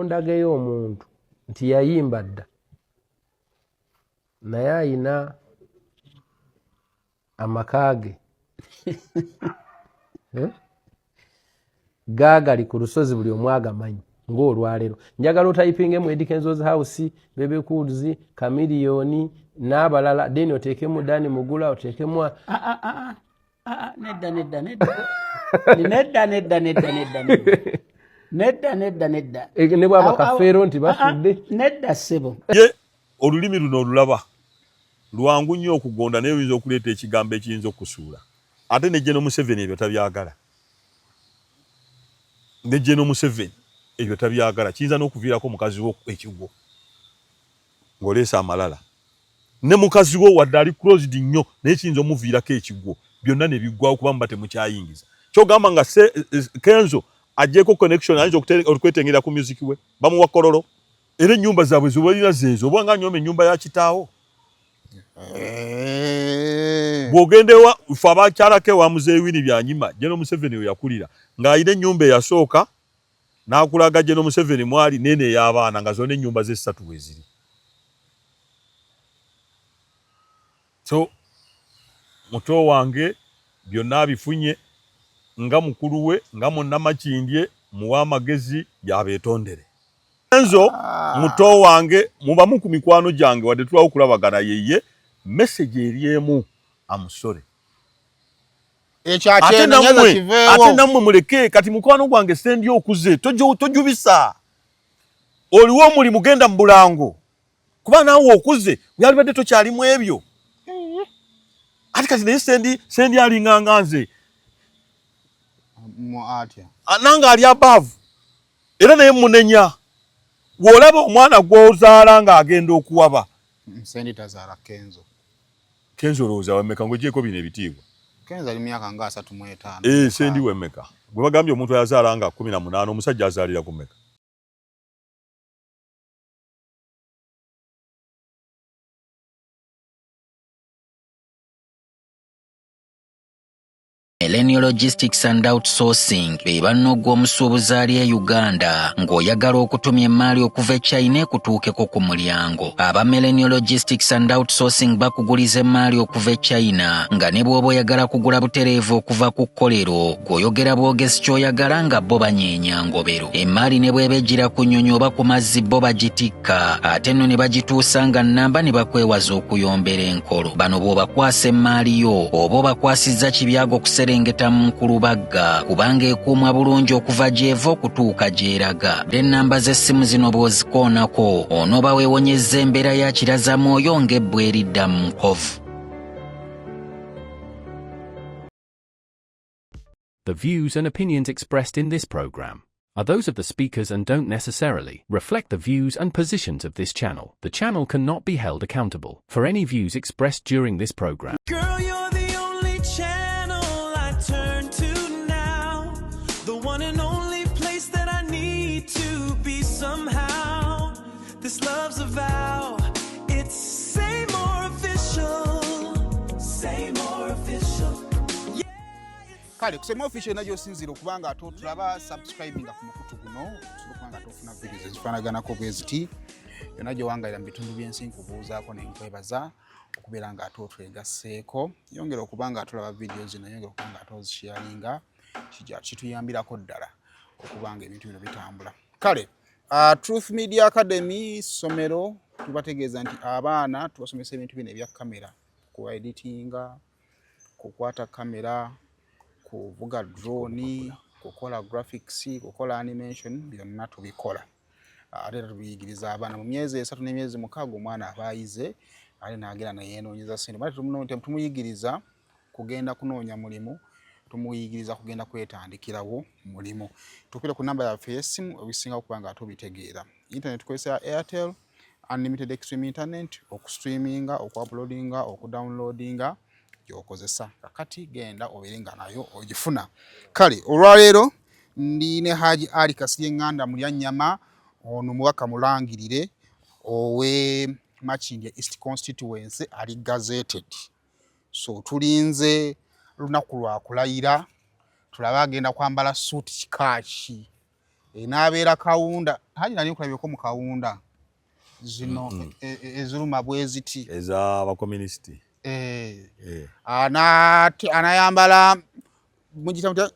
ondageyo omuntu nti yayimba dda naye ayina amaka ge eh? Gaagali ku lusozi buli omu agamanyi ng'olwaleero. Njagala otayipingemu Eddy Kenzo's house, Bebe Cools, Chameleone n'abalala, then oteekemu Dani Mugula, oteekemu Ah, ah, ah, ah, nedda, nedda, nedda, nedda, nedda, nedda, nedda, nedda, nedda, nedda. Eh, ne bwaba Kafeero nti bafudde. Nedda ssebo. Ye olulimi luno olulaba lwangu nnyo okugonda, naye oyinza okuleeta ekigambo ekiyinza okukusuula. Ate ne General Museveni ebyo tabyagala. Ne General Museveni ebyo tabyagala, kiyinza n'okuviirako mukazi wo ekigwo ng'oleese amalala. Ne mukazi wo wadde ali closed nnyo, naye kiyinza omuviirako ekigwo, byonna ne biggwawo kuba muba temukyayingiza. Ky'ogamba nga Kenzo agyeko connection, ayinza okwetengera ku music we, bamuwa kololo. Era ennyumba zaabwe zebalina zeezo, oba nga anyooma ennyumba ya kitaawo. Bw'ogenda ewa ffe abakyalako ewa Muzeeyi Winnie Byanyima, General Museveni we yakulira, ng'alina ennyumba eyasooka n'akulaga General Museveni mwali n'eno ey'abaana, nga zonna ennyumba ze ssatu weeziri. So muto wange byonna abifunye nga mukulu we, nga munnamakindye, muwe amagezi yabeetondere. Kenzo muto wange, mubamu ku mikwano gyange, wadde tulwawo okulabagana, yeye message eri emu, amusore. Ate nammwe muleke kati mukwano gwange sendi okuze tojubisa oliwo omulimu genda mu bulango kuba naawe okuze yalibadde tokyalimu ebyo. Ate kati naye sendi alinganga nze nange ali above, era naye munenya. Bw'olaba omwana gw'ozaala ng'agenda okuwaba. Sendi tazaala Kenzo. Kenzo olowooza wameka ng'ogyeko bino ebitiibwa? Kenzo ali myaka nga 35. Eh, Sendi wemeka? Gwe bagambye omuntu ayazaala nga 18, omusajja azaalira ku meka? Millennial Logistics and Outsourcing be banno gw'omusuubuzi ali e Uganda ng'oyagala okutumya emmaali okuva e China ekutuukeko ku mulyango. Aba Millennial Logistics and Outsourcing bakuguliza emmaali okuva e China nga ne bw'oba oyagala kugula butereevu okuva ku kkolero, gw'oyogera bwogezi ky'oyagala nga bo banyeenya ngobero. Emmaali ne bw'eba ejjira ku nnyonyi oba ku mazzi bo bagitikka ate nno ne bagituusa nga nnamba ne bakwewaza okuyombera enkolo. Bano bw'obakwasa emmaali yo oba obakwasizza kibyago kuserengeta mu nkulubagga kubanga ekuumwa bulungi okuva gy'eva okutuuka gy'eraga. Ennamba z'essimu zino bw'ozikoonako onooba weewonyezza embeera ya kirazamwoyo ng'ebbwa eridda mu nkovu. The views and opinions expressed in this program are those of the speakers and don't necessarily reflect the views and positions of this channel. The channel cannot be held accountable for any views expressed during this program. Girl, you're the only channel I turn to now. The one and only place that I need to be somehow. This love's a vow. It's Say More Official. Say More Official. Kale kusema official najo osinziira okuba nga ate otulaba, subscribinga ku mukutu guno osobola okuba nga ate ofuna videos ezifaanaganako bwe ziti yonna gyowangalira mu bitundu by'ensi. Nkubuuzaako ne nkwebaza okubeera nga ate otwegasseeko. Yongera okuba nga atulaba video zino, yongera okuba nga ate ozisharinga, kijja kituyambirako ddala okuba nga ebintu bino bitambula. Kale Truth Media Academy ssomero, tubategeeza nti abaana tubasomesa ebintu bino ebya kamera, ku editinga, kukwata kamera, kuvuga drone, kukola graphics, kukola animation, byonna tubikola. Ate era tubiyigiriza abaana mu myezi 3 n'emyezi 6, omwana aba ayize ate n'agenda neyeenoonyeza ssente. Tumuyigiriza kugenda kunoonya mulimu, tumuyigiriza kugenda kwetandikirawo mulimu. Tukubire ku namba yaffe ey'essimu ebisinga okuba nga ate obitegeera. Internet tukozesa Airtel unlimited extreme internet, okustreaminga, okuuploadinga, okudownloadinga gyokozesa. Kakati genda obeere nga nayo ogifuna. Kale olwaleero ndi ne Haji Ali Kasirye Nganda Mulyannyama, ono mubaka mulangirire owe Makindye East Constituency, ali gazetted. So tulinze lunaku lwa kulayira tulabe agenda kwambala suuti kika ki. Enaabeera kawunda. Haji, nali nkulabyeko mu kawunda zino eziruma bweziti. Ez'abakominisiti. Anayambala mugita mutya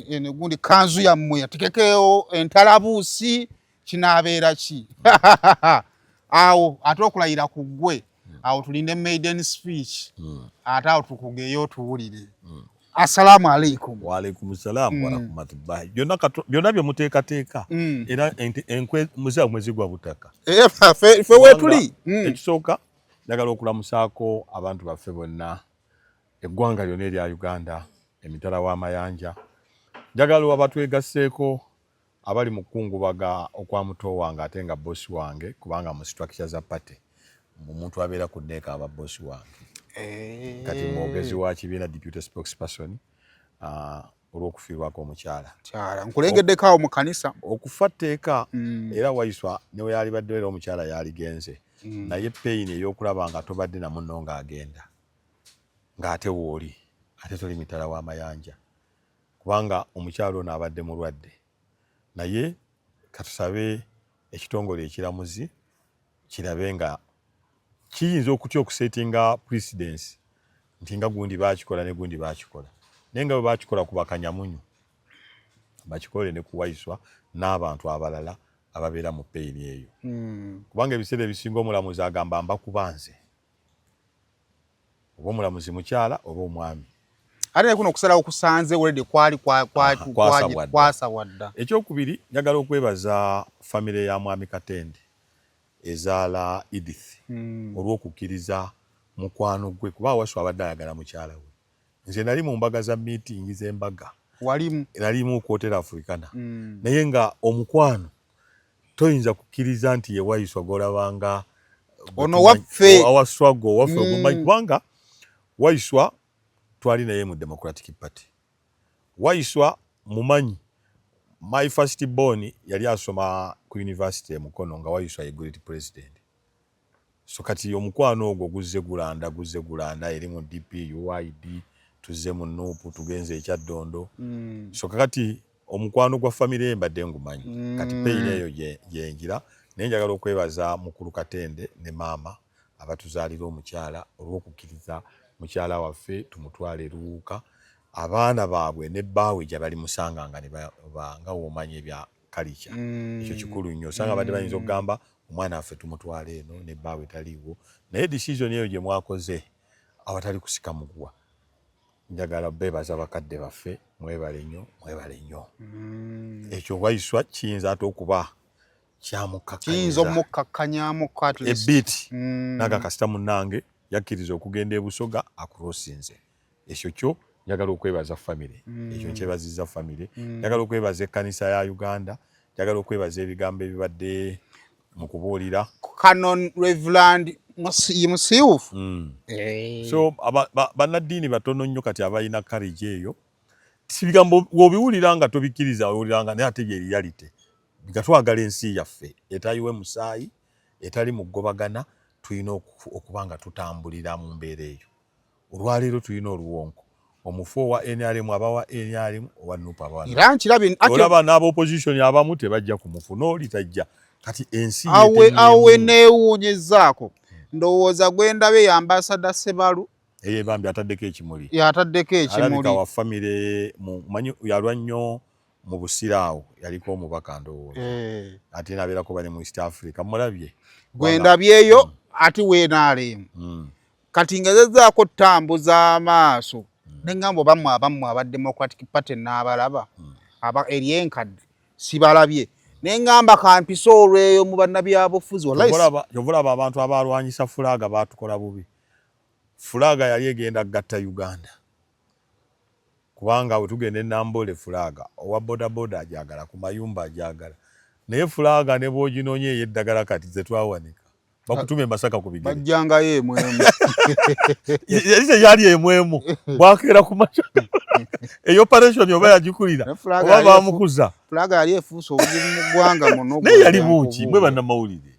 eno gundi kanzu yammwe, atekekewo entalabuusi, kinaabeera ki awo? Ate okulayira ku ggwe awo tulinde maiden speech, ate awo tukugeyo otuwulire. Assalaamu alaikum. Waalaikum salaamu warahmatullahi. Byonna byonna bye muteekateeka, era enkwe muzira mwezigwa butaka. Eh, ffe weetuli. Ekisooka, njagala okulamusaako abantu baffe bonna, eggwanga lyonna erya Uganda, emitala w'amayanja. Njagala abatwegasseeko abali mu kukungubaga okwa muto wange, ate nga bosi wange, kubanga mu structure za party omuntu abeera ku NEC aba bosi wange. Kati mwogezi wa kibiina, deputy spokesperson, olw'okufiirwako omukyala. Kyala nkulengeddeko awo mu kanisa. Okufa tteeka, era Waiswa newe yalibadde, era omukyala yaligenze, naye pain ey'okulaba nga tobadde na munno ng'agenda, ng'ate wooli ate toli mitala w'amayanja, kubanga omukyala ono abadde mulwadde. Naye katusabe ekitongole ekiramuzi kirabe nga kiyinza okutya okusettinga precedence nti nga gundi bakikola ne gundi bakikola, naye nga bwe bakikola ku bakanyamunyu, bakikole ne ku Waiswa n'abantu abalala ababeera mu pain eyo, kubanga ebiseera ebisinga omulamuzi agamba mbakuba nze, oba omulamuzi mukyala oba omwami. Ate naye kuno okusalawo kusanze already kwali kwasabwa dda. Kwasabwa dda. Ekyokubiri, njagala okwebaza famire ya mwami Katende ezaala Edith olw'okukkiriza mukwano gwe, kuba Waiswa abadde ayagala mukyala we. Nze nali mu mbaga za meeting z'embaga. Walimu? Nalimu ku Hotel Africana, naye nga omukwano toyinza kukkiriza nti ye Waiswa gwolabanga. Ono waffe. Awaswa gwe owaffe ogumanyi, kubanga Waiswa twali naye mu Democratic Party. Waiswa mumanyi, my first born yali asoma ku university e Mukono nga Waiswa ye great president. So kati omukwano ogwo guzze gulanda, guzze gulanda eri mu DP, UYD, tuzze mu NUP, tugenze ekyaddondo. So kakati omukwano gwa famire ye mbadde ngumanyi. Kati pain eyo gyenjira, naye njagala okwebaza mukulu Katende ne maama abatuzaalira omukyala olw'okukkiriza mukyala waffe tumutwale eruwuuka, abaana baabwe ne bbaawe gye balimusanga nga ne nga woomanya ebya kalica. Ekyo kikulu nnyo. Osanga badde bayinza okugamba omwana waffe tumutwala eno ne bbaawe taliiwo, naye decision eyo gye mwakoze awatali kusika muguwa, njagala beebaza bakadde baffe. Mwebale nnyo, mwebale nnyo. Ekyo Waiswa kiyinza ate okuba kiyinza omukkakkanyaamuko at least. Ebit naga kasita munnange yakkiriza okugenda e Busoga acrossinze. Ekyo kyo njagala okwebaza famire, ekyo nkyebaziza famire. Njagala okwebaza ekkanisa ya Uganda, njagala okwebaza ebigambo ebibadde mu kubuulira. Canon Reverend Musiwufu. So bannaddiini batono nnyo kati abalina courage eyo. Si bigambo wobiwulira nga tobikkiriza, owulira nga, naye ate ye reality nga twagala ensi yaffe etayiwe musaayi, etali mu ggobagana, tulina okuba nga tutambulira mu mbeera eyo. Olwaleero tulina oluwonko, omufu owa NRM abawa NRM, owa NUP abawa. Era nkirabye. Olaba n'aba opposition abamu tebajja ku mufu, n'oli tajja. Kati ensi awe awe neewuunyizaako, ndowooza gwe ndabye ya Ambassador Sebalu. Eye bambi ataddeko ekimuli. Yataddeko ekimuli. Alabika wa famire, manyi yalwa nnyo mu Busiraawo, yaliko omubaka ndowooza, ate nabeerako bane mu East Africa, mulabye. Gwe ndabyeyo ati weenaaleemu. Kati ngezezzaako tambuza amaaso ne ŋŋamba obammwe abammwe aba Democratic Party n'abalaba aba eryenkadde sibalabye, ne ŋŋamba kampise olweyo mu bannabyabufuzi. Wallahi. Kyova olaba abantu abalwanyisa flag baatukola bubi. Flag yali egenda gatta Uganda, kubanga bwe tugenda e Nambole, flag owa bodaboda ajagala, ku mayumba ajagala, naye flag ne bw'oginoonya ey'eddagala kati ze twawanika, bakutuma e Masaka ku bigere. Bajjangayo emwemu. Yali teyali emwemu, bwakeera ku makya eyo operation oba yagikulira oba bamukuza. Flag yali efuuse obuzibu mu ggwanga muno. Naye yali buuki mwe bannamawulire.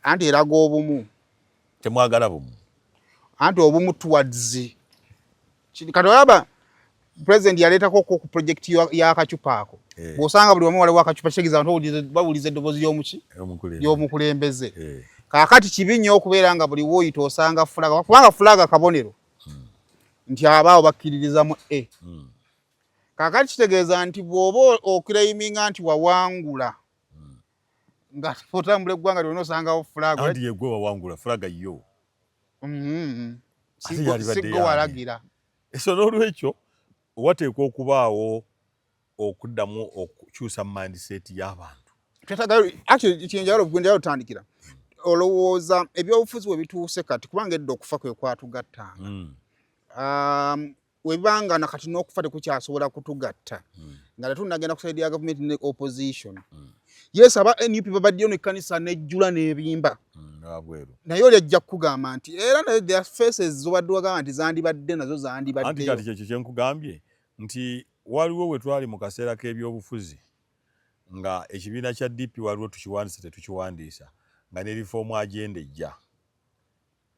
Anti eraga obumu. Temwagala bumu. Anti obumu towards kati olaba. President yaleetako ko ku project y'akacupa ako. Eh. Bw'osanga buli wamu waliwo akacupa, kitegeeza abantu bawuliza eddoboozi ly'omuki? Ly'omukulembeze. Eh. Kaakati kibi nnyo okubeera nga buli wooyita osanga fulaga, kubanga fulaga kabonero nti abaawo bakkiririza mu A. Kaakati kitegeeza nti bw'oba oclaiminga nti wawangula, nga otambula eggwanga lyonna osangawo fulaga. Anti yegwe wawangula, fulaga yo. Ate yalibadde Sigwe yaani. walagira. So n'olwekyo wateekwa okubaawo okuddamu okukyusa mindset y'abantu. Twetaaga actually kyenjagala gwe otandikira, olowooza ebyobufuzi we bituuse kati, kubanga edda okufa kwe kwatugattanga, webanga nakati n'okufa tekukyasobola kutugatta, nga tetunnagenda ku side ya gavumenti ne opposition. Yes, aba NUP babaddeyo nekkanisa nejjula n'ebimba. Wabweru. Naye oli ajja kukugamba nti era naye their faces zobadde wagamba nti zandibadde nazo Anti zandibaddeyo. Kati kyekyo kyenkugambye nti waliwo we twali mu kaseera k'ebyobufuzi nga ekibiina kya DP waliwo tukiwandiisa tetukiwandiisa, nga ne reform agenda ejja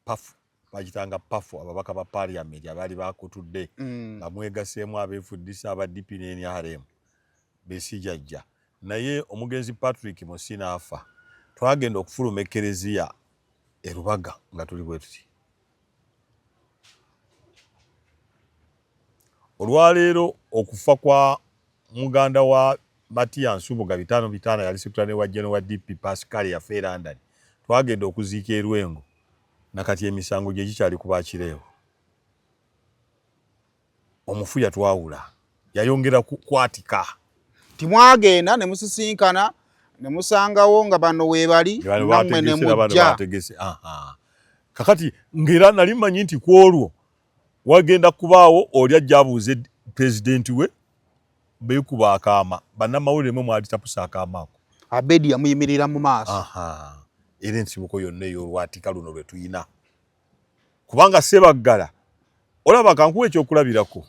PAFU, bagitanga PAFU, ababaka ba parliament abaali bakutudde nga mwegaseemu abeefuddisa aba DP ne NRM besijajja. Naye omugenzi Patrick Musina afa, twagenda okufuluma ekkereziya e Rubaga nga tuli bwe tuti. Olwaleero okufa kwa muganda wa Matiya Nsubuga bitaano bitaano, yali secretary wa general wa DP, Pascal, yafa e London. Twagenda okuziika e Lwengo, nakati emisango gye gikyali ku bakireewo. Omufu yatwawula, yayongera kukwatika. Timwagenda ne musisinkana ne musangawo nga bano weebali, Bano nammwe ne bategese, bano mujja. Bategese. Aha. Kakati ngera nali mmanyi nti ku olwo wagenda kubaawo oli ajja abuuze pulezidenti we, beekuba akaama. Bannamawulire mwe mwalitapusa akaama ako. Abedi yamuyimirira mu maaso. Aha. Era ensibuko yonna ey'olwatika luno lwe tuyina, kubanga Sebaggala olaba, kankuwa ekyokulabirako,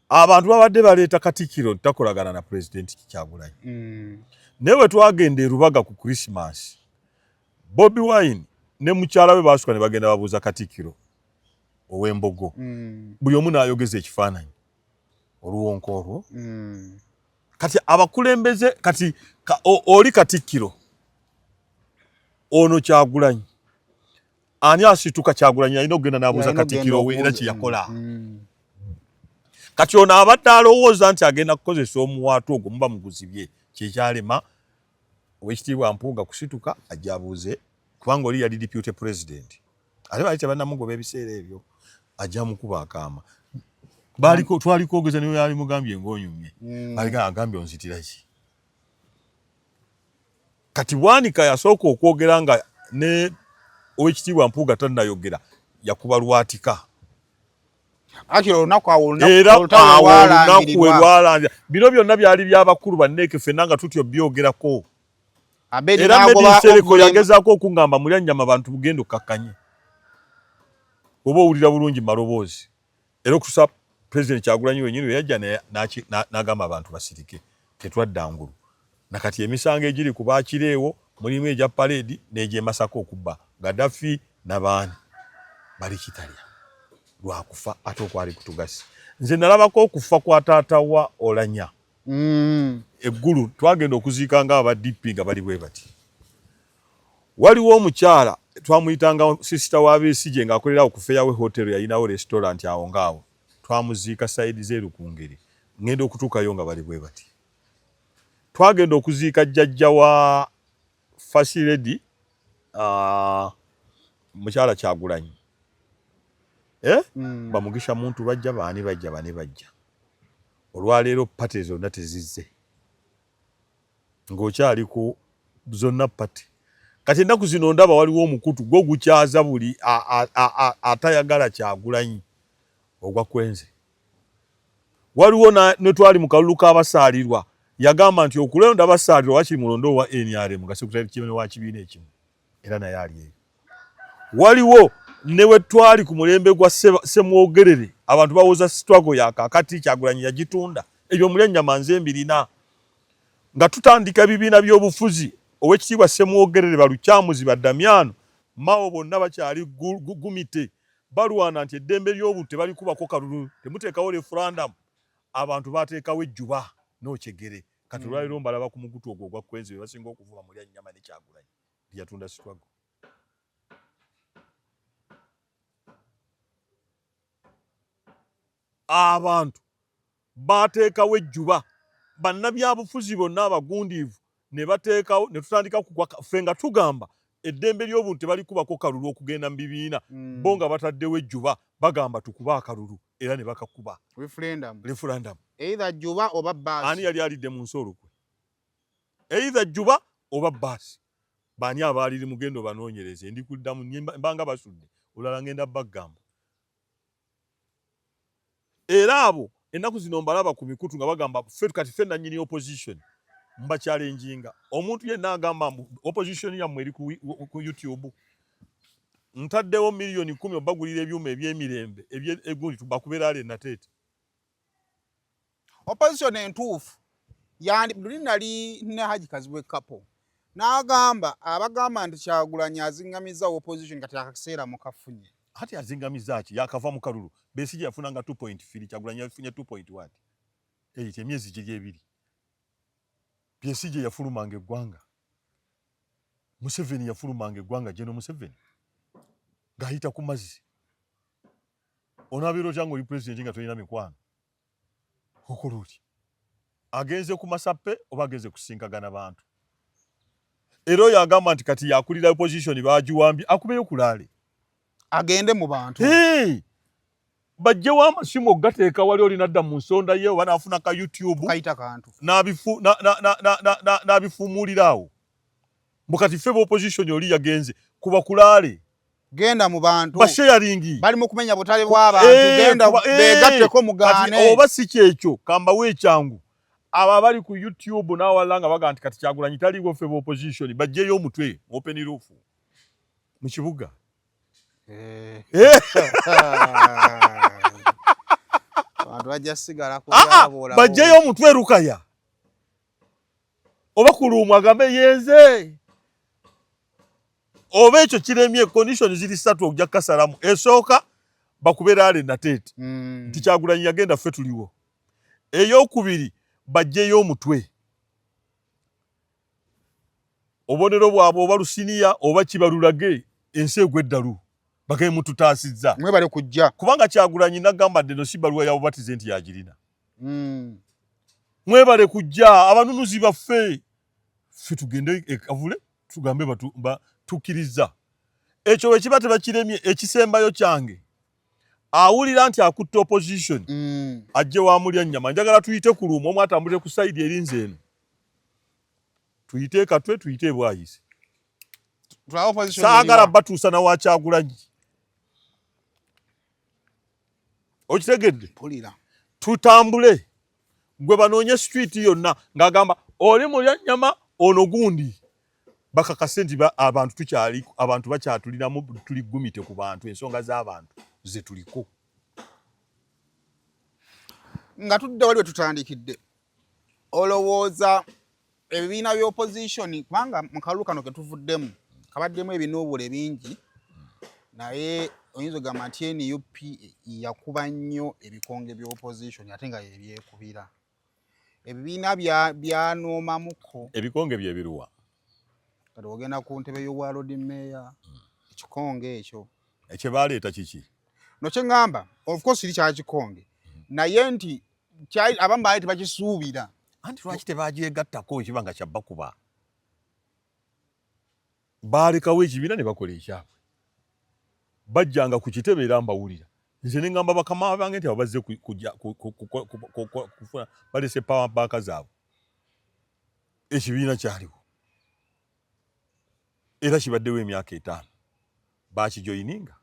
abantu babadde baleeta Katikkiro takolagana na Pulezidenti Kyagulanyi. Naye bwe twagenda e Rubaga ku Christmas, Bobi Wine ne mukyala we baasuka ne bagenda babuuza Katikkiro ow'Embogo. Buli omu n'ayogeza ekifaananyi oluwonko olwo. Kati abakulembeze kati oli Katikkiro ono Kyagulanyi, ani asituka? Kyagulanyi alina okugenda n'abuuza Yalina Katikkiro we, era okugenda. kyeyakola. Kati ono abadde alowooza nti agenda kukozesa omuwaatu ogwo muba muguzibye, kyekyalema Owekitiibwa Mpuuga kusituka ajja abuuze, kubanga oli yali deputy president, ate baali tebannamugoba ebiseera ebyo, ajja mukuba akaama. Baliko twaliko ogeza niwe yali mugambye ng'onyumye. Baliko agambye onzitira ki? Kati Bwanika yasooka okwogera nga ne Owekitiibwa Mpuuga tannayogera, yakuba lwatika. Akira olunaku awo Era olutalo awo olunaku lwalangirirwa. We lwalangira, bino byonna byali byabakulu banneeke, ffenna nga tutyo byogerako. Abedi Era n'agoba Medi Nsereko yagezaako okuŋŋamba mulya nnyama, bantu bugenda okkakkanye oba owulira bulungi maloboozi, era okutuusa Pulezidenti Kyagulanyi wenyini we yajja n'agamba abantu basirike, tetwadda ngulu. Nakati emisango egiri ku bakireewo mulimu egya paleedi n'egyemasaka okubba Gaddafi n'abaani bali kitalya lwakufa ate okwali kutugasi. Nze nalabako okufa kwa taata wa Olanya. Eggulu twagenda okuziika nga aba DP nga bali bwe bati. Waliwo omukyala twamuyitanga sisita wa Besigye ng'akolera ku Fairway Hotel, yalinawo restaurant awo ngaawo. Twamuziika side z'e Rukungiri, ngenda okutuukayo nga bali bwe bati. Twagenda okuziika jjajja wa First Lady, mukyala Kyagulanyi, eh? Bamugisha Muntu bajja, baani bajja, bani bajja. Olwaleero party zonna tezizze, ng'okyali ku zonna party. Kati ennaku zino ndaba waliwo omukutu gwo gukyaza buli atayagala Kyagulanyi ogwa kwenze. Waliwo ne twali mu kalulu k'abasaalirwa, yagamba nti okulonda abasaalirwa wakiri mulonde owa NRM nga secretary general wa kibiina ekimu, era naye ali eyo. Waliwo ne we twali ku mulembe gwa Ssemwogerere, abantu bawoza struggle ya kaakati Kyagulanyi yagitunda. Ebyo mulya nnyama nze mbirina. Nga tutandika ebibiina by'obufuzi, Owekitiibwa Ssemwogerere, Balukyamuzi, Badamyano, Mao bonna bakyali gumite. Balwana nti eddembe ly'obuntu tebalikubako kalulu, temuteekawo referendum. Abantu bateekawo ejjuba n'okyegere. Kati olwaleero mbalaba ku mugutu ogwo ogwa Kwenzi be basinga okuvuma Mulyannyama ne Kyagulanyi nti yatunda struggle. Abantu baateekawo ejjuba, bannabyabufuzi bonna abagundiivu ne bateekawo, ne tutandika kugwa ffe nga tugamba eddembe ly'obuntu tebalikubako kalulu okugenda mu bibiina, bo nga bataddewo ejjuba bagamba tukube akalulu era ne bakakuba. Referendum. Referendum. Either jjuba oba bbaasi. Ani yali alidde mu nsi olukwe? Either jjuba oba bbaasi. Baani abaaliri mugendo banoonyereze, ndi kuddamu mbanga basudde olulala ngenda bagamba. Era abo ennaku zino mbalaba ku mikutu nga bagamba ffe kati ffe nannyini opposition, mbakyalenjinga omuntu yenna agamba mbu opposition yammwe eri ku YouTube, ntaddewo 10,000,000 obagulira ebyuma eby'emirembe eby'egundi bakube rally Nateete. Opposition entuufu yandi luli nali ne Haji Kazibwe Kapo n'agamba abagamba nti Kyagulanyi azingamizza opposition kati akaseera mukafunye. Ati azingamizza ki? Yakava mu kalulu. Besigye yafuna nga 2.3, Kyagulanyi yafunye 2 point what? 8, emyezi giri ebiri. Besigye yafulumanga eggwanga. Museveni yafulumanga eggwanga, General Museveni ng'ayita ku mazzi. Onaabeera otya ng'oli pulezidenti nga tolina mikwano? Okola otya? Agenze ku masappe oba agenze kusinkagana bantu? Era oyo agamba nti kati yakulira opposition bagiwambye, akubeyo kulaale. Agende mu bantu. Hey! Bajjewo amasimu okugateeka wali oli nadda mu nsonda ye oba n'afuna ka YouTube. Kayita kantu. N'abifuumuulira awo. Mbu kati ffe b'opposition oli yagenze kuba kulaale. Genda mu bantu. Ba sharing. Bali mu kumenya butale bw'abantu. Genda beegatteko mugaane. Kati oba si kyekyo, kambawe ekyangu. Abo abali ku YouTube n'awalala nga bagamba nti kati Kyagulanyi taliiwo ffe b'opposition, baggyeyo omutwe mu open roof mu kibuga. Abantu bajja sigala ku byaboola. Baggyeyo omutwe Rukaya. Oba ku luumu agambe yenze. Oba ekyo kiremye, condition ziri ssatu okujja kukasalamu. Esooka bakube rally Nateete. Nti Kyagulanyi yagenda ffe tuliwo. Eyokubiri baggyeyo omutwe. Obubonero bwabwe oba lusiniya oba kibalulage ensi egwa eddalu. Bagaye mututaasizza. Mwebale kujja. Kubanga Kyagulanyi nagamba dde no si bbaluwa ya bubatize nti yagirina. Mwebale kujja abanunuzi baffe. Ffe tugende e Kavule tugambe tukkiriza. Ekyo bwe kiba tebakiremye, ekisembayo kyange. Awulira nti akutte opposition. Ajje wa Mulyannyama. Njagala tuyite ku luumu, omu atambulire ku side erinze eno. Tuyite Katwe, tuyite Ebwayise. Saagala batuusa na wa Kyagulanyi. Okitegedde? Tutambule. Gwe banoonye street yonna ng'agamba oli Mulyannyama ono gundi. Bakakase nti abantu tukyali, abantu bakyatulinamu, tuli gumite ku bantu, ensonga z'abantu ze tuliko. Nga tudde wali we tutandikidde, olowooza ebibiina bya opposition, kubanga mu kalulu kano ke tuvuddemu kabaddemu ebinuubule bingi, naye oyinza okugamba nti NUP yakuba nnyo ebikonge bya opposition ate nga yebyekubira. Ebibiina byanoomamuko. Ebikonge bye biruwa? Kati ogenda ku ntebe y'obwa Lord Mayor, ekikonge ekyo. Ekyo baleeta kiki? No kye ŋŋamba, of course kiri kya kikonge, naye nti abamu baali tebakisuubira. Anti lwaki tebagyegattako ekiba nga kyabbakuba? Baalekawo ekibiina ne bakola ekyabwe. Bajjanga ku kitebe era mbawulira. Nze ne ŋŋamba bakama bange nti abo bazze kufuna, balese power bank zaabwe. Ekibiina kyaliwo era kibaddewo emyaka 5. Bakijoyininga.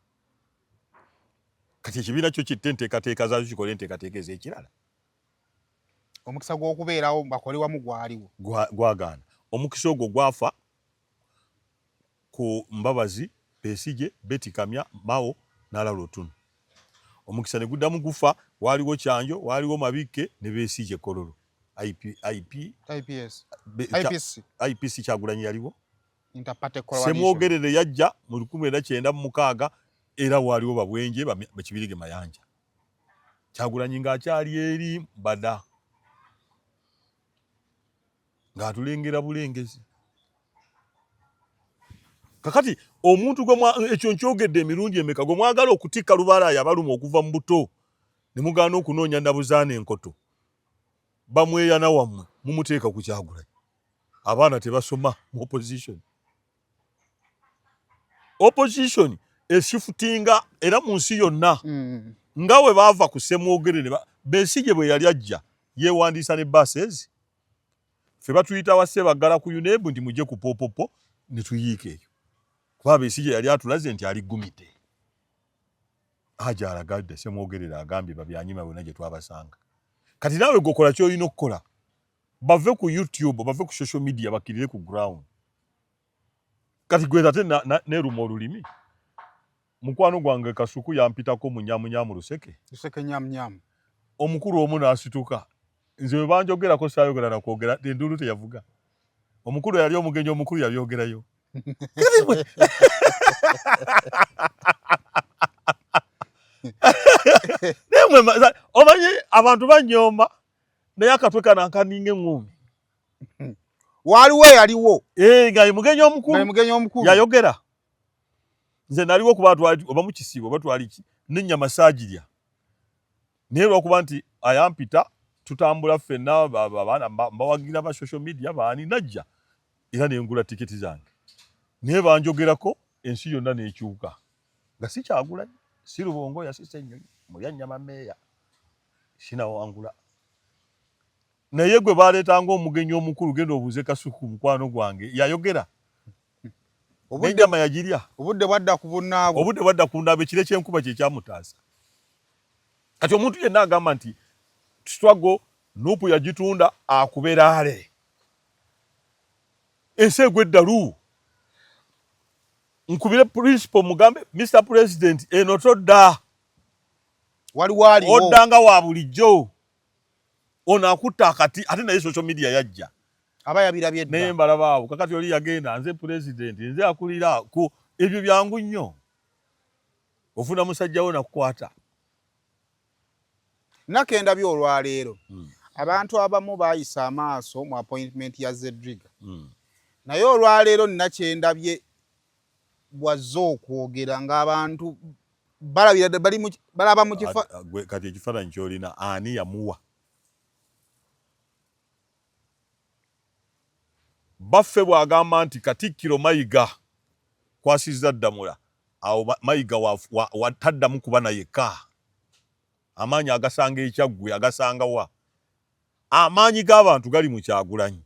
Kati ekibiina kyo kitte enteekateeka zaakyo, kikole enteekateeka ez'ekirala. Omukisa gw'okubeerawo bakole wamu gwaliwo. Gwagaana. Omukisa ogwo gwafa ku Mbabazi, Besigye, Betty Kamya, Mao n'Alala Otunnu. Omukisa ne guddamu gufa, waaliwo Kyanjo, waaliwo Mabikke ne Besigye Kololo. IP, IP, IPS. IPC. IPC Kyagulanyi yaliwo. Interparty Coalition. Ssemwogerere yajja mu lukumi lwenda kyenda mu mukaaga Era waaliwo Babwenje, Bakibirige, Mayanja. Kyagulanyi ng'akyali eri Mbada ng'atulengera bulengezi. Kakati omuntu ekyo nkyogedde emirundi emeka, gwe mwagala okutikka lubaale yabaluma okuva mu buto ne mugaana okunoonya nabuzaana enkoto, bamweyana wammwe mumuteeka ku Kyagulanyi. Abaana tebasoma mu opposition. Opposition eshifutinga era mu nsi yonna. Nga we baava ku Ssemwogerere, Besigye bwe yali ajja yeewandiisa ne buses. Ffe batuyita wa Ssebaggala ku UNEB nti mujje ku popopo ne tuyiika eyo, kuba Besigye yali atulaze nti ali gumite aja alagadde. Ssemwogerere agambye babyanyima bonna gye twabasanga. Kati naawe gweokola kyolina okukola, bave ku YouTube, bave ku social media, bakkirire ku ground. Kati gwe ate neruma olulimi. Mukwano gwange Kasuku yampitako munyamunyamu luseke. Luseke nyamunyamu. Omukulu omu n'asituka. Nze bwe banjogerako saayogera na kwogera, enduulu teyavuga. Omukulu yali omugenyi omukulu yabyogerayo. Naye mwe omanyi abantu banyooma, naye akatwe kano akaninga eŋŋuumi. Waliwo eyaliwo. Eh, nga ye mugenyi omukulu. Nga ye mugenyi omukulu. Yayogera. Nze naliwo kuba twali oba mu kisiibo oba twali ki, n'ennyama saagirya. Naye lwakuba nti ayampita tutambula ffenna abaana mbawagira ba social media baani, najja era ne ngula tiketi zange. Naye banjogerako ensi yonna n'ekyuka. Nga si Kyagulanyi, si Lubongoya, si Ssenyonyi, mulya nnyama meeya, sinawangula. Naye gwe baleetanga omugenyi omukulu, genda obuuze Kasuku mukwano gwange, yayogera. N'ennyama yagirya. Obudde bwadda ku bunnaabwe. Obudde bwadda ku bunnaabwe, ekire ky'enkuba kye kyamutaasa. Kati omuntu yenna agamba nti struggle Nupu yagitunda akuberaale. Ensi egwa eddalu. Nkubire principal mugambe, Mr President, eno todda. Waliwo aliwo. Odda nga wa bulijjo. Ono akutta akati ate naye social media yajja. Aba yabirabye dda. Naye mbalaba awo kakati oli yagenda nze president nze akulira ku ebyo byangu nnyo. Ofuna musajja wo nakukwata. Nakenda byo olwaleero. Abantu abamu baayisa amaaso mu appointment ya Zedriga. Naye olwaleero nina kyendabye bw'azze okwogera ng'abantu balabira bali mu balaba mu kifo. Kati ekifaananyi ky'olina ani yamuwa? Baffe bw'agamba nti Katikkiro Mayiga kwasizza Ddamula, awo Mayiga taddamu kuba na yekka. Amaanyi agasanga ekyaggwe agasanga wa? Amaanyi g'abantu gali mu Kyagulanyi.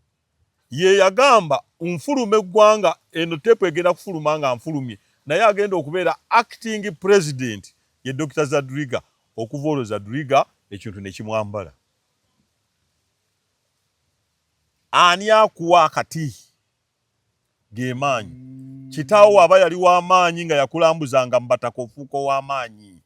Ye yagamba nfuluma eggwanga, eno teepu egenda kufuluma nga nfulumye, naye agenda okubeera acting president ye Dokita Zadriga. Okuva olwo Zadriga ekintu ne kimwambala. Ani akuwa akati? Ge maanyi. Kitaawo aba yali w'amaanyi nga yakulambuzanga mu bataka, ofuuka ow'amaanyi.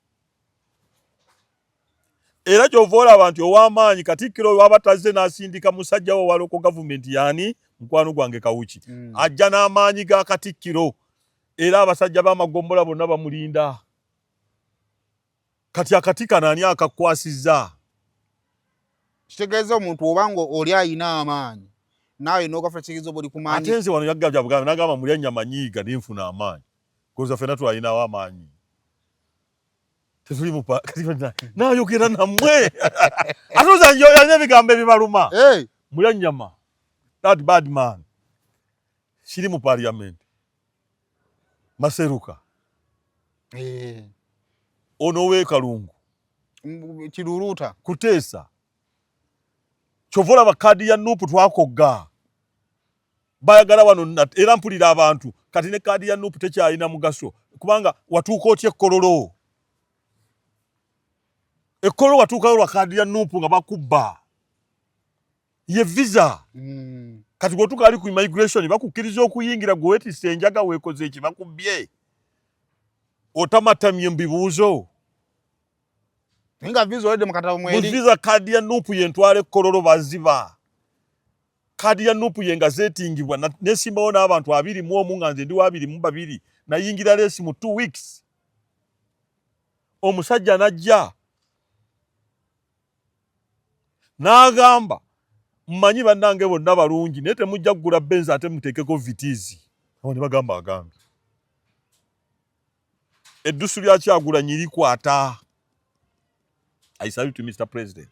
Era ky'ova olaba nti ow'amaanyi Katikkiro oyo aba tazze n'asindika musajja we owa local government yaani mukwano gwange Kawuki. Ajja n'amaanyi ga Katikkiro era abasajja b'amagombola bonna bamulinda. Kati akati kano ani akakwasizza? Kitegeeza omuntu oba nga oli ayina amaanyi naawe n'ogafuna, kitegeeza oba oli ku maanyi. Ate nze wano yagabya bugambi n'agamba mulya nnyama nyiiga ne nfuna amaanyi. Koza ffenna twalinawo amaanyi. Tetuli mu naayogera nammwe. Atuuza njoyanya ebigambo ebibaluma. Hey. Mulya nnyama. That bad man. Siri mu parliament. Maseruka. Ono ow'e Kalungu. Kiruruuta. Kuteesa. Kyova olaba kaadi ya Nuupu twakogga. Bayagala wano era mpulira abantu kati ne kaadi ya Nuupu tekyalina mugaso kubanga watuuka otya ekkololo? Ekkololo watuukayo lwa kaadi ya Nuupu nga bakubba. Ye visa. Kati bw'otuuka ali ku immigration bakukkiriza okuyingira, gwe weetisse enjaga weekoze eki bakubbye. Otamatamye mu bibuuzo. Nga visa olwedde mu katabo mweri. Mu visa kaadi ya Nuupu ye ntwala ekkololo baziba. Kaadi ya Nuupu ye nga zeetingibwa nesimbawo n'abantu 21 nga nze ndi wa 22 nayingira leesi mu 2 weeks. Omusajja n'ajja n'agamba, mmanyi bannange bonna balungi, naye temujja kugula Benz ate muteekeko Vitz. Abo ne bagamba agambye eddusu lya Kyagulanyi likwata. I salute you, Mr. President.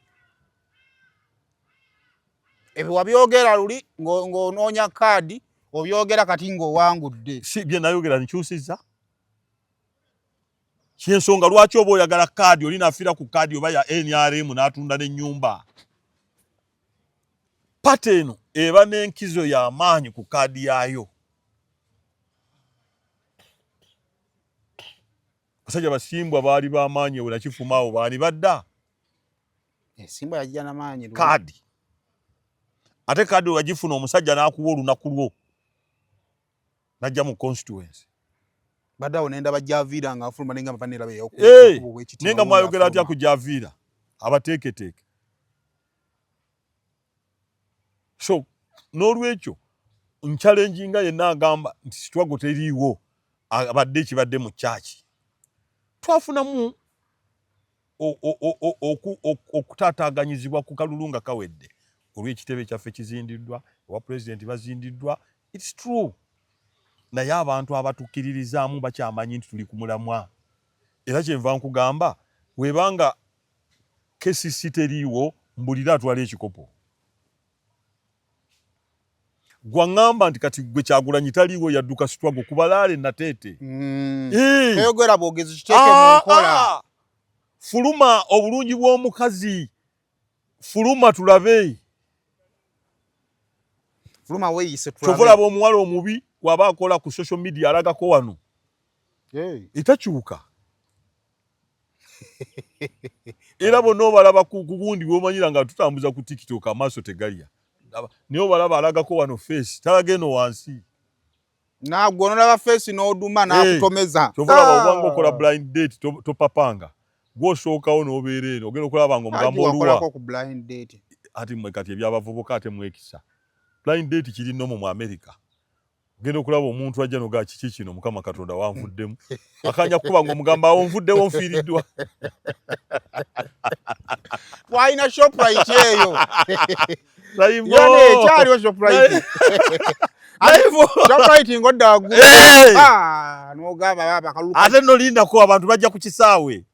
Ebyo wabyogera luli ng'onoonya kaadi, obyogera kati ng'owangudde. Si bye nayogera nkyusizza. Kyensonga lwaki oba oyagala kaadi oli nafiira ku kaadi oba ya NRM n'atunda n'ennyumba. Party eno eba n'enkizo y'amaanyi ku kaadi yaayo. Basajja basimbwa baali b'amaanyi ewe nakifuma awo baani badda. Esimbwa yajja n'amaanyi. Kaadi. Ate kaadi wagifuna omusajja n'akuwa olunaku lwo. Najja mu constituency. Badde awo nendaba Javiira nga afuluma nenga mpa neraba naye nga mwayogera atya ku Javiira abateeketeeke. So n'olwekyo nchallenginga yenna agamba nti struggle teriiwo, abadde ekibadde mu kyaki twafunamu okutaataaganyizibwa ku kalulu nga kawedde olw'ekitebe kyaffe kizindiddwa, ewa pulezidenti bazindiddwa. It's true, naye abantu abatukkiririzaamu bakyamanyi nti tuli ku mulamwa. Era kyenva nkugamba, webanga KCC teriiwo, mbulira atwala ekikopo. Gwaŋŋamba nti kati gwe Kyagulanyi taliiwo yadduka struggle kubalaale Nateete. Toyogera bwogezi, kiteeke mu nkola. Fuluma obulungi bw'omukazi, fuluma tulabe. Fuluma weeyise. Kyova olaba omuwala omubi waba akola ku social media alagako wano etakyuka. Era bonna obalaba ku gundi bwomanyira nga tutambuza ku TikTok, amaaso tegalya, naye obalaba alagako wano face, talaga eno wansi. Nagwe onolaba face n'oduma n'akutomeza. Kyova olaba obanga okola blind date topapanga, gwosookawo n'obeera eno ogenda okulaba nga omugambo oluwa ku blind date. Ati mmwe kati ebyabavubuka ate mwekisa blind date kiri nomo mu America. Ogenda okulaba omuntu ajja nogaa kiki kino, Mukama Katonda wanvuddemu akanya kukuba nga omugamba awo nvuddewo nfiiriddwa. Twalina Shoprite eyo ekyaliwo, Shoprite. Shoprite ngodda waggulu n'ogamba baba kalulu. Ate nolindako abantu bajja ku kisaawe,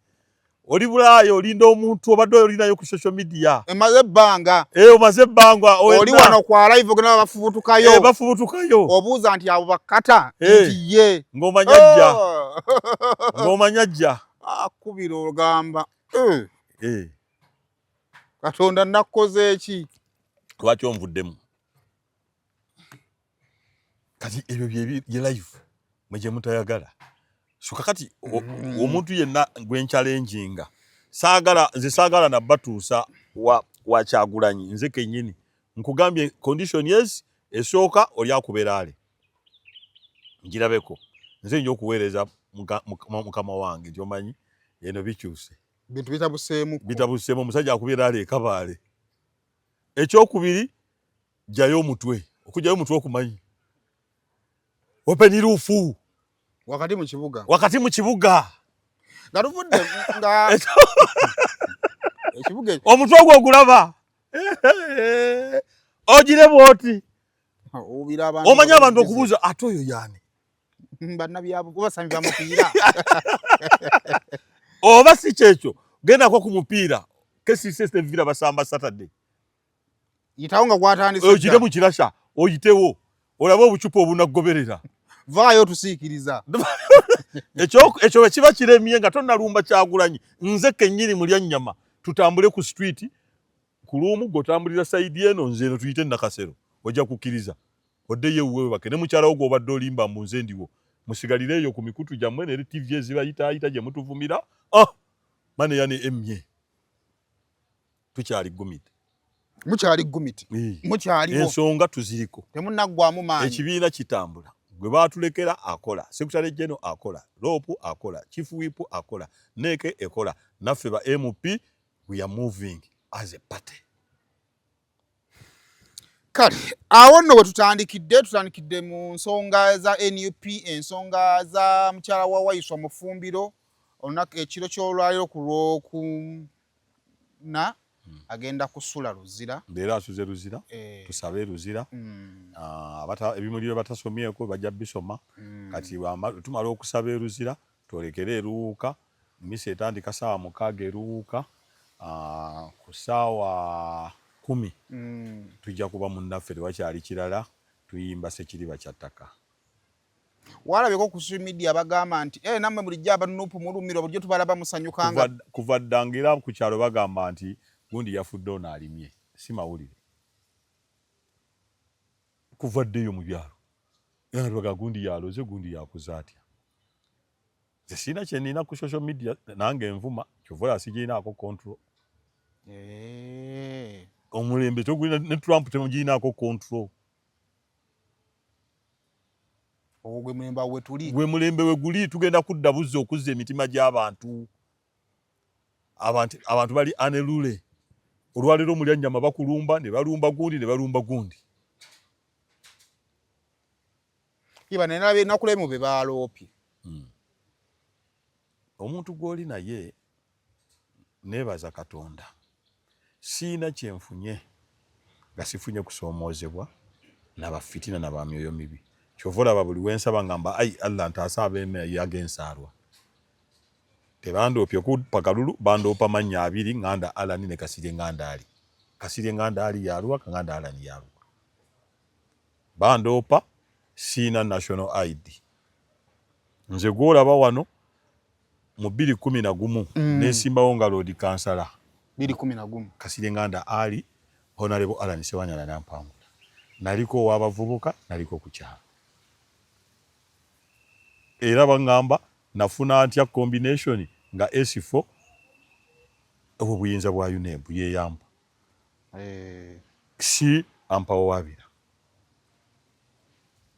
oli Bulaaya, olinda omuntu obadde olinayo ku social media. Emaze ebbanga. Omaze ebbanga. Oli wano kwa live, ogenda bafubutukayo. Bafubutukayo. Obuuza nti abo bakkata nti ye. Ng'omanya ajja, ng'omanya ajja. Akubira ogamba, Katonda nakkoze eki? Lwaki onvuddemu? Kati ebyo bye live mwe gye mutayagala. So kakati omuntu yenna gwenchallenginga, saagala, nze saagala nabatuusa wa Kyagulanyi. Nze kennyini nkugambye condition yes esooka oli akubeera ale ngirabeko nze nja okuweereza mukama wange nti omanyi eno bikyuse. Bintu bitabuseemu. Bitabuseemu, omusajja akubeera ale ekabaale. Ekyokubiri, jjayo omutwe, okugjayo omutwe okumanyi open roof. Wakati mu kibuga. Wakati mu kibuga. Nga tuvudde nga ekibuga. Omutwe ogwo ogulaba ogire bwoti, omanyi abantu okubuuza ate oyo yaani. Bannabyabubasambi bamupiira. Oba si kyekyo, gendako ku mupiira KCC Villa basamba Saturday. Yitawo nga gwatandise. Ogire mu kirasha oyitewo olabe obucupa obunagoberera. Vaayo otusiikiriza. Ekyo bwe kiba kiremye nga tonnalumba Kyagulanyi, nze kennyini mulya nnyama, tutambule ku street ku luumu, gwe otambulira side eno, nze eno, tuyite Nakasero, ojja kukkiriza oddeyo ewuwe webake ne mukyala wo gw'obadde olimba mbu nze ndiwo. Musigalire eyo ku mikutu gyammwe neri TV ezibayitaayita gye mutuvumira. Ah, maneya ne emmye tukyali gumite. Mukyali gumiti, mukyaliwo. Ensonga tuziriko. Temunaggwamu maanyi. Ekibiina kitambula, gwe baatulekera akola, secretary general akola, LOP akola, chief whip akola, NEC ekola, naffe ba MP we are moving as a party. Kale awo nno we tutandikidde, tutandikidde mu nsonga za NUP, ensonga za mukyala wa Waiswa Mufumbiro. Olunaku ekiro ky'olwaliro ku lwokuna agenda kusula Luzira. Leero asuze Luzira. Eh. Tusabe Luzira. Ah, ebimuli bye batasomyeko bajja bisoma. Kati tumala okusaba e Luzira, twolekere eruwuuka. Misa etandika saawa 6 eruwuuka. Ah, ku saawa 10 tujja kuba munnaffe, tewakyali kirala, tuyimba Sekiriba kya ttaka. Walabyeko ku social media bagamba nti eh, nammwe bulijjo aba NUP mulumirwa, bulijjo tubalaba musanyukanga. Kuva dda ng'era ku kyalo bagamba nti gundi yafudde, ono alimye, si mawulire. Kuva ddeeyo mu byalo era nga tubaga gundi yaloze, gundi yakoze atya. Nze sirina kyenina ku social media, nange envuma kyova olaba sigirinaako control. Eh. Omulembe togulina, ne Trump temugirinaako control. Ogwo gwe mulembe, awo wetuli. Gwe mulembe we guli. Tugenda kudda buzzi okuzza emitima gy'abantu. Abantu bali anelule olwaleero, mulya nnyama, bakulumba ne balumba gundi ne balumba gundi. Iba naye nalabye ennaku lemu be baloopye. Omuntu gw'oli naye, neebaza Katonda, siina kyenfunye nga sifunye kusoomoozebwa nabafitina nabamyoyo mibi. Kyova olaba buli wensaba ngamba, "Ai Allah, ntaasa ab'emayaga ensaalwa." Tebandoopye kupa kalulu, bandoopa mannya abiri, Nganda Alani ne Kasirye Nganda Ali. Kasirye Nganda Ali yaluwa, Kanganda Alani yaluwa. Bandoopa siina national ID. Nze gwolaba wano mu 2011 nesimbawo nga Lord Kansala. 2011. Kasirye Nganda Ali, Honorable Alan Sewanyana nampangula. Naliko ow'abavubuka, naliko ku kyalo, era baŋŋamba nafuna ntya combination nga S4. Obwo buyinza bwa UNEB, yeyamba. Eh. Si ampawawaabira,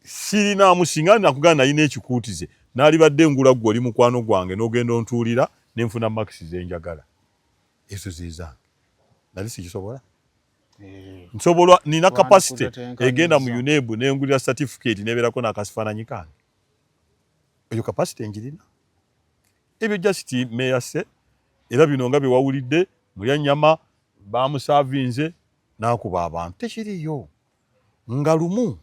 sirinaamu. Singa nakugana nalina ekikuutize, naalibadde ngula ggwe oli mukwano gwange n'ogenda ontuulira nenfuna marks zenjagala, ezo zezange, nali sikisobola. Eh. Nsobola, nina capacity egenda mu Wandikutetenkanyizza. UNEB nengulira certificate nebeerako n'akasifaananyi kange. Eyo capacity njirina. Ebyo just meyase. Era bino nga bye wawulidde, mulya nnyama bamusaavinze n'akuba abantu, tekiriyo. Nga lumu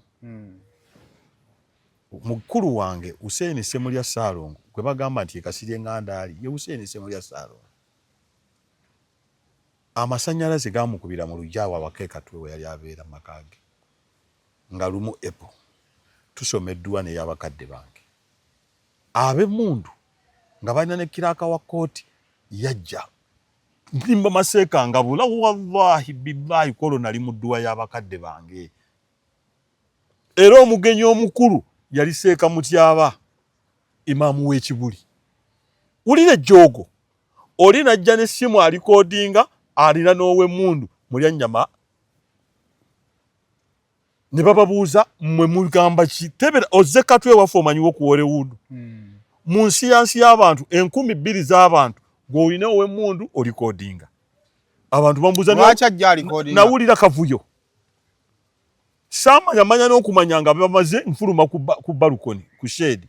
mukulu wange Hussein Semulya Ssaalongo, gwe bagamba nti ye Kasirye Nganda Ali, ye Hussein Semulya Ssaalongo, amasannyalaze gaamukubira mu luggya awo awaka e Katwe we yali abeera mu maka ge. Nga lumu April tusoma edduwa n'ey'abakadde bange ab'emmundu nga balina ne kiraka wa kooti yajja nimba maseeka nga bula. Wallahi billahi, kwolwo nali mu dduwa y'abakadde bange, era omugenyi omukulu yali Seeka Mutyaba, imaamu w'Ekibuli. Wulira ejjoogo, oli najja n'essimu alikodinga, alina n'ow'emmundu mulya nnyama, ne bababuuza, "Mmwe mugamba ki?" Tebera ozze Katwe ewaffe, omanyiwo ku Hollywood mu nsi yansi y'abantu 2000 z'abantu, gw'olina ow'emmundu olikodinga abantu bamubuuza. Lwaki ajja alikodinga? Nawulira kavuyo, saamanya manya n'okumanya nga bamaze nfuluma ku balcony, ku shed,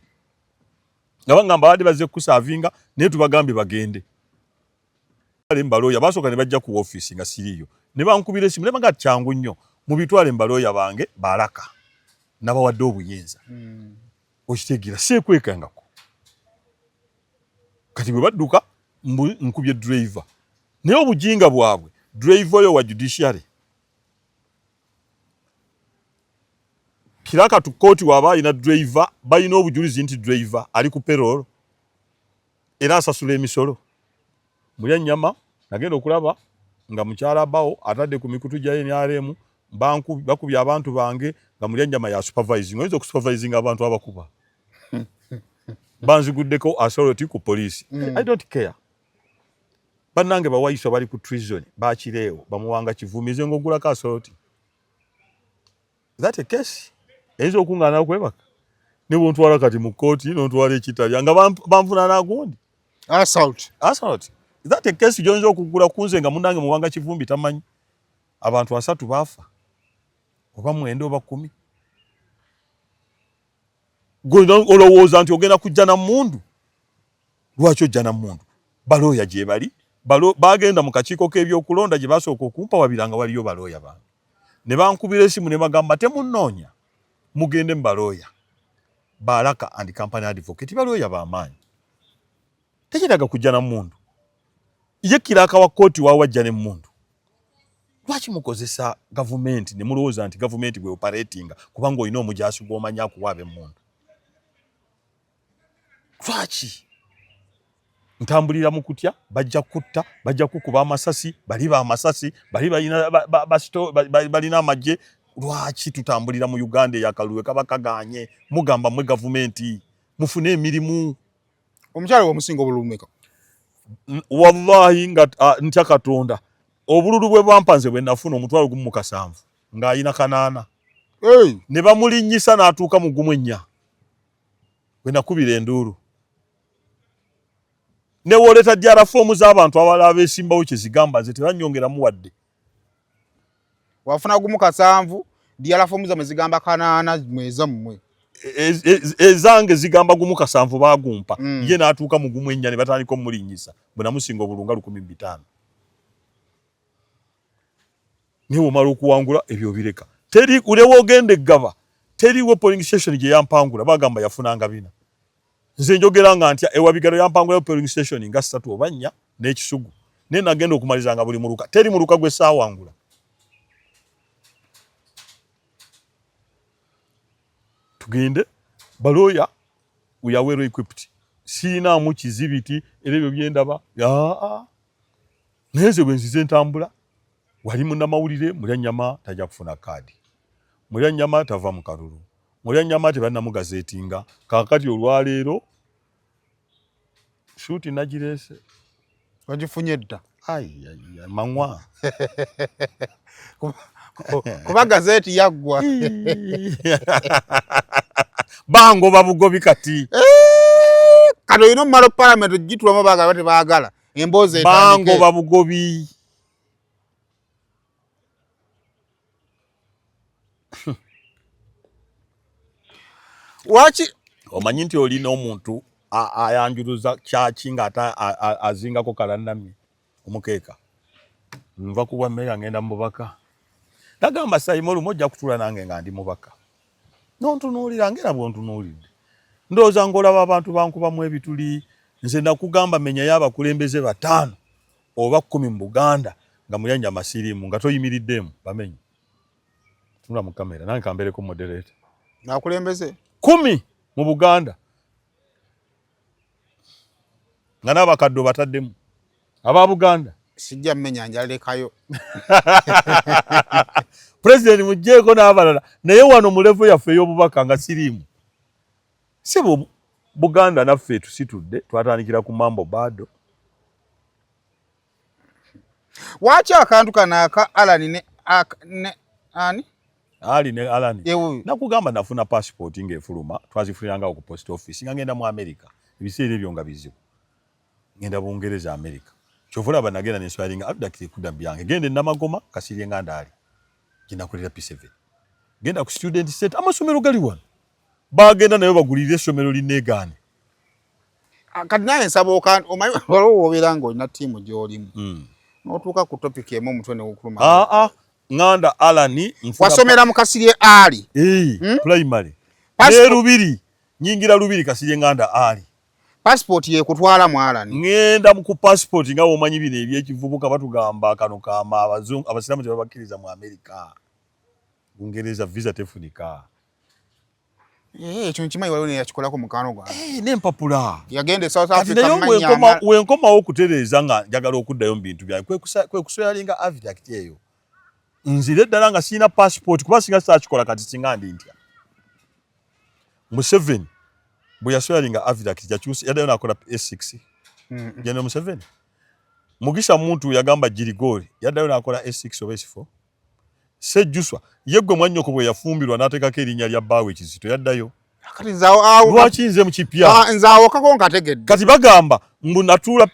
nga bagamba babadde bazze kukusaavinga, naye tubagambye bagende. Mbalooya basooka ne bajja ku ofiisi nga siriiyo, ne bankubira esimu ne baga, "Kyangu nnyo, mubitwale, mbalooya bange balaka nabawadde obuyinza." Okitegeera, seekwekangako. Kati bwe badduka nkubye driver, naye obujinga bwabwe, driver oyo wa judiciary kiraka tu kooti waba alina driver, balina obujulizi nti driver ali ku payroll era asasula emisolo. Mulya nnyama nagenda okulaba nga mukyala bawo atadde ku mikutu gya NRM, bakubye abantu bange, nga mulya nnyama ya supervising. Oyinza okusupervising abantu abakuba? Banziguddeko assault ku poliisi. I don't care. Bannange bawaiswa bali ku treason, bakireewo bamuwanga kivumize ng'ogulako assault. That a case eyinza okungaana okwebaka ne bwontwala kati mu kkooti nontwala ekitalya nga banvuna nagundi. Assault. Assault, that a case gy'oyinza okugula kunze nga munnange Muwanga Kivumbi tamanyi? Abantu 30 baafa, oba 9 oba 10. Gwe olowooza nti ogenda kujja na mmundu? Lwaki ojja na mmundu? Balooya gye bali, bagenda mu kakiiko k'ebyokulonda gye basooka okumpawabira nga waliyo balooya bange, ne bankubira esimu ne bagamba temunnoonya, mugende mu balooya Baraka and Company Advocate, balooya b'amaanyi, tekyetaaga kujja na mmundu. Ye kiraaka wa kkooti wawajja n'emmundu. Lwaki mukozesa gavumenti ne mulowooza nti gavumenti bwe operatinga kubanga olina omujaasi gw'omanyi akuwa ab'emmundu? Lwaki ntambulira mu kutya? Bajja kutta, bajja kukuba amasasi, bali ba masasi, bali balina balina amagye. Lwaki tutambulira mu Uganda eyakalulu kaba kaganye? Mugamba mwe gavumenti mufune emirimu. Omukyala omusinga obululu meka? Wallahi nga ntya Katonda, obululu bwe bampa nze bwe nafuna 1,070 ng'ayina 8. Hey. Ne bamulinnyisa n'atuuka mu 14 bwe nakubira enduulu. Ne wooleta DR foomu z'abantu abalala abeesimbawo kye zigamba, nze tebanyongeramu wadde. Wafuna 1.7, DR foomu zammwe zigamba 8 mwezammwe. Ezange zigamba 1.7 baagumpa. Ye n'atuuka mu 1.4 ne batandika omulinnyisa bwe namusinga obulunga 1,500. Naye bw'omala okuwangula ebyo obireka. Teri ulewo ogenda eggaba, teriwo polling station gye yampangula, bagamba yafunanga 4. Nze njogera nga ntya, ewabigalo yampangulayo polling station nga 3 oba 4 n'ekisugu. Naye nagenda okumaliza nga buli muluka, teri muluka gwe saawangula. Tugende balooya, we are well equipped. Sirinaamu kizibiti era ebyo byendaba. Naye nze bwe nzize ntambula, wali munnamawulire mulya nnyama tajja kufuna kaadi, mulya nnyama tava mu kalulu, mulya nnyama tebannamugazeetinga. Kaakati olwaleero shuuti nagireese. Wagifunye dda? Mangwa. Kuba gazeeti yaggwa. Bangoba bugobi kati. Kati olina omumala palamenti ogitulamu baagala tebaagala. Emboozi bangoba bugobi. Waki omanyi nti olina omuntu ayanjuluza kyaki ng'ate azingako kalannamye omukeeka? Nva kuwa mmeya ngenda mu bubaka. Nagamba Sayimo olumu ojja kutuula nange nga ndi mubaka, nontunuulira ngera bw'ontunuulidde, ndowooza ng'olaba abantu bankubamu ebituli. Nze nakugamba menyayo abakulembeze 5 oba 10 mu Buganda nga mulya masirimu nga toyimiriddeemu bamenye. Tunula mu kamera nange kambeereko moderator. Nakulembeze 10 mu Buganda nga n'abakadde obataddemu aba Buganda. Sijja mmenya njalekayo. Pulezidenti mugjeeko n'abalala, naye wano mu level yaffe ey'obubaka nga siriimu. Sebo Buganda naffe tusitudde, twatandikira ku mambo bado. Waki akantu kano aka Alan ne ani? Ali ne Alan. Nakugamba nafuna passport ng'efuluma, twazifuniranga ku post office nga ngenda mu America. Ebiseera ebyo nga bizibu. Ngenda Bungereza America. Kyova olaba nagenda nenswalinga abduct kudda mu byange. Genda e Namagoma Kasirye nga ndaali. Gye nakolera P7. Genda ku student center, amasomero gali wano. Bagenda nayo bagulirire essomero linneegaane. Kati naye nsaba omanyi waliwo w'obeera ng'olina ttiimu gy'olimu. N'otuuka ku topic emu omutwe ne gukuluma. Nganda Alan wasomera mu Kasirye Ali. Primary. Ne Lubiri, nyingira Lubiri Kasirye Nganda Ali. Passport yekutwala mu Alan. Ngenda mu ku passport nga omanyi bino ebyekivubuka batugamba kano kama abazungu abasiraamu tebabakkiriza mu Amerika. Bungereza visa tefunika. Ekyo nkimanyi waliwo neyakikolako mukwano gwange. N'empapula. Yagenda e South Africa naye wenkomawo okutereeza nga njagala okuddayo mu bintu byange kwe kusoyalinga avidact eyo. Nzire ddala nga sirina passport kuba singa saakikola kati singa ndi ntya. Museveni bwe yasoyalinga avidact yakyusa yaddayo n'akola S6. General Museveni. Mugisha Muntu yagamba Girigori yaddayo n'akola S6 oba S4. Sejjuswa ye gwe mwannyoko bwe yafumbirwa n'ateekako erinnya lya bbaawe ekizito yaddayo. Kati nze awo lwaki nze mu kipya? Nze awo kako nkategedde. Kati bagamba mbu natuula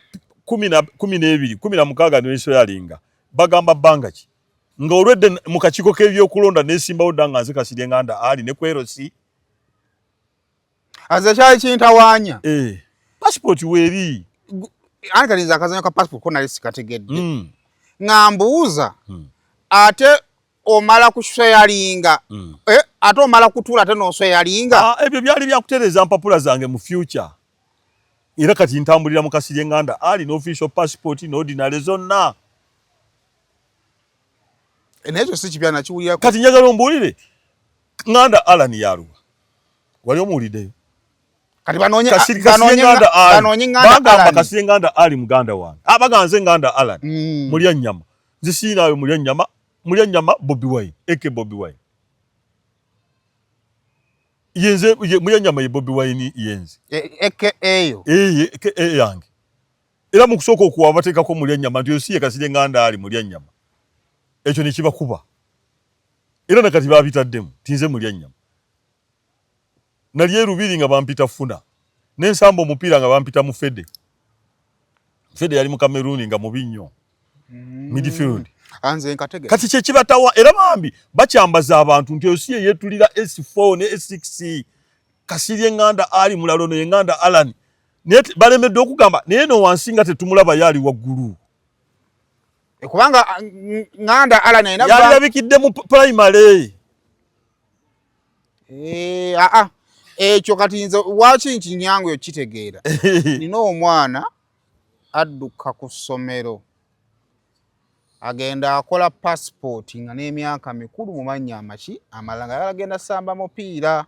12 16 n'ensoyalinga bagamba bbanga ki nga olwedde mu kakiiko k'ebyokulonda neesimbawo dda nga nze Kasirye Nganda Ali ne Kwerosi. Aze kyali kintawaanya. Passport weeri. Anti kati nze akazanyo ka passport ko nali sikategedde. Nga mbuuza, ate omala kusweyalinga, ate omala kutuula ate n'osweyalinga. Ah, ebyo byali byakutereeza mpapula zange mu future. Era kati ntambulira mu Kasirye Nganda Ali n'official passport n'ordinary zonna. Naye ekyo si kipya, nakiwulirako. Kati njagala ombuulire, Nganda Alan yaluwa? Wali omuwuliddeyo? Kati Kasirye banoonye Nganda Ali. Banoonye Nganda Bagamba Alan. Kasirye Nganda Ali muganda wange. Ah, bagamba nze Nganda Alan. Mulya nnyama. Nze siinaayo mulya nnyama. Mulya nnyama Bobi Wine, aka Bobi Wine. Yenze, ye, mulya nnyama ye Bobi Wine yenze. Aka eyo. Ye, aka yange. Era mu kusooka okuwa bateekako mulya nnyama nti oyo si ye Kasirye Nganda Ali mulya nnyama. Ekyo ne kibakuba. Era na kati baabitaddemu nti nze mulya nnyama. Nali e Lubiri nga bampita Funa. Ne nsamba omupiira nga bampita Mufede. Mufede yali mu Cameroon nga mubi nnyo. Midfield. Anze nkategera. Kati kye kibatawa era bambi bakyambaza abantu nti oyo si ye yeetulira S4 ne S6. Kasirye Nganda Ali mulala ono ye Nganda Alan. Naye balemeddwa okugamba naye no wansi nga tetumulaba ye ali waggulu. Kubanga Nganda Alan alina Yalirabikidde mu primary. Ekyo kati nze waki nkinyangu yo kitegeera. Nina omwana adduka ku ssomero agenda akola passport nga n'emyaka mikulu mu mannya amaki amalala nga ayagala genda samba mupiira.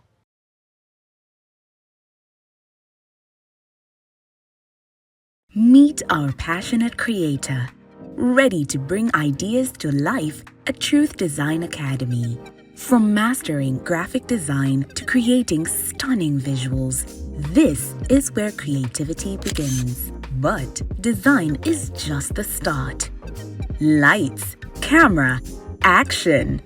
Meet our passionate creator, ready to bring ideas to life at Truth Design Academy. From mastering graphic design to creating stunning visuals, this is where creativity begins. But design is just the start. Lights, camera, action.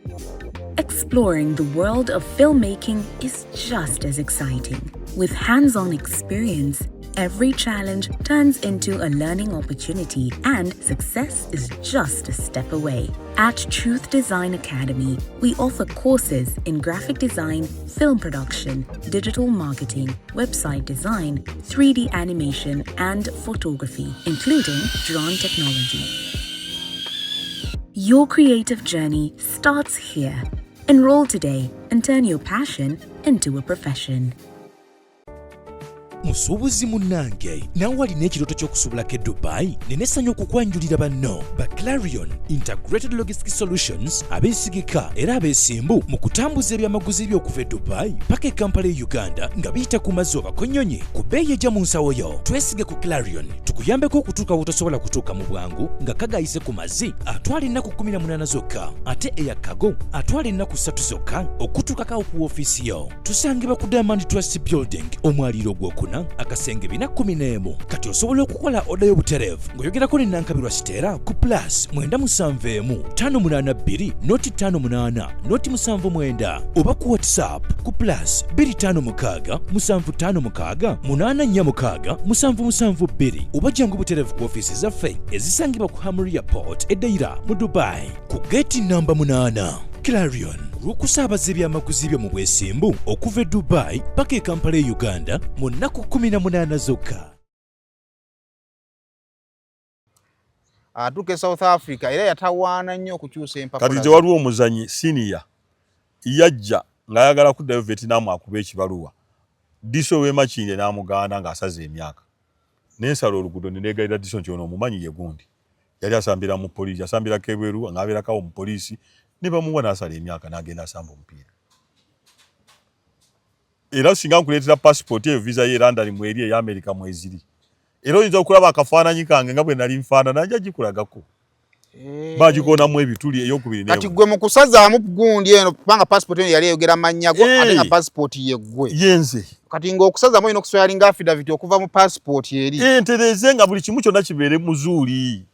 Exploring the world of filmmaking is just as exciting. With hands-on experience, every challenge turns into a learning opportunity and success is just a step away. At Truth Design Academy, we offer courses in graphic design, film production, digital marketing, website design, 3D animation, and photography, including drone technology. Your creative journey starts here. Enroll today and turn your passion into a profession. Musuubuzi munnange, naawe alina ekirooto ky'okusuubulako e Dubai, nina essanyu okukwanjulira banno ba Clarion Integrated Logistics Solutions, abeesigika era abeesimbu mu kutambuza ebyamaguzi by'okuva e Dubai paka e Kampala e Uganda nga biyita ku mazzi oba ku nnyonyi ku bbeeyi ejja mu nsawo yo. Twesige ku Clarion tukuyambeko okutuuka w'otosobola kutuuka mu bwangu nga kagayise ku mazzi atwala ennaku 18 zokka, ate eya cargo atwala ennaku 3 zokka okutuukako ku woofiisi yo. Tusangibwa ku Diamond Trust Building, omwaliiro ogwokuna, akasenge 411. Kati osobola okukola oda y'obutereevu ng'oyogerako ne Nankabirwa Siteera ku plus 971 582 058 079 oba ku WhatsApp ku plus 256 756 846 772 oba jangu butereevu ku ofiisi zaffe ezisangibwa ku Hamriya Port e Deira mu Dubai ku geeti namba 8. Clarion, olw'okusaabaza ebyamaguzi byo mu bwesimbu okuva e Dubai paka e Kampala e Uganda mu nnaku 18 zokka. Atuuka e South Africa era yatawaana nnyo okukyusa empapula. Kati nze waliwo omuzanyi senior yajja ng'ayagala kuddayo Vietnam akuba ekibaluwa. Diso w'e Makindye n'amugaana ng'asaze emyaka. Nensala oluguudo ne neegayirira Diso nti ono omumanyi ye gundi. Yali asambira mu poliisi, asambirako ebweru ng'abeerako awo mu poliisi, ne bamuwa n'asala emyaka n'agenda asamba omupiira. Era singa nkuleetera passport eyo, visa ye London mweri, eya America mweziri. Era oyinza okulaba akafaananyi kange nga bwe nali nfaanana, nja gikulagako. Bagikoonamu ebituli eyokubiri. Kati gwe mu kusazaamu gundi eno, kubanga passport eno yali eyogera mannya go, ate nga passport ye ggwe. Yenze. Kati ng'okusazaamu olina okuswearinga affidavit okuva mu passport eri. Ntereeze nga buli kimu kyonna kibeere muzuuli.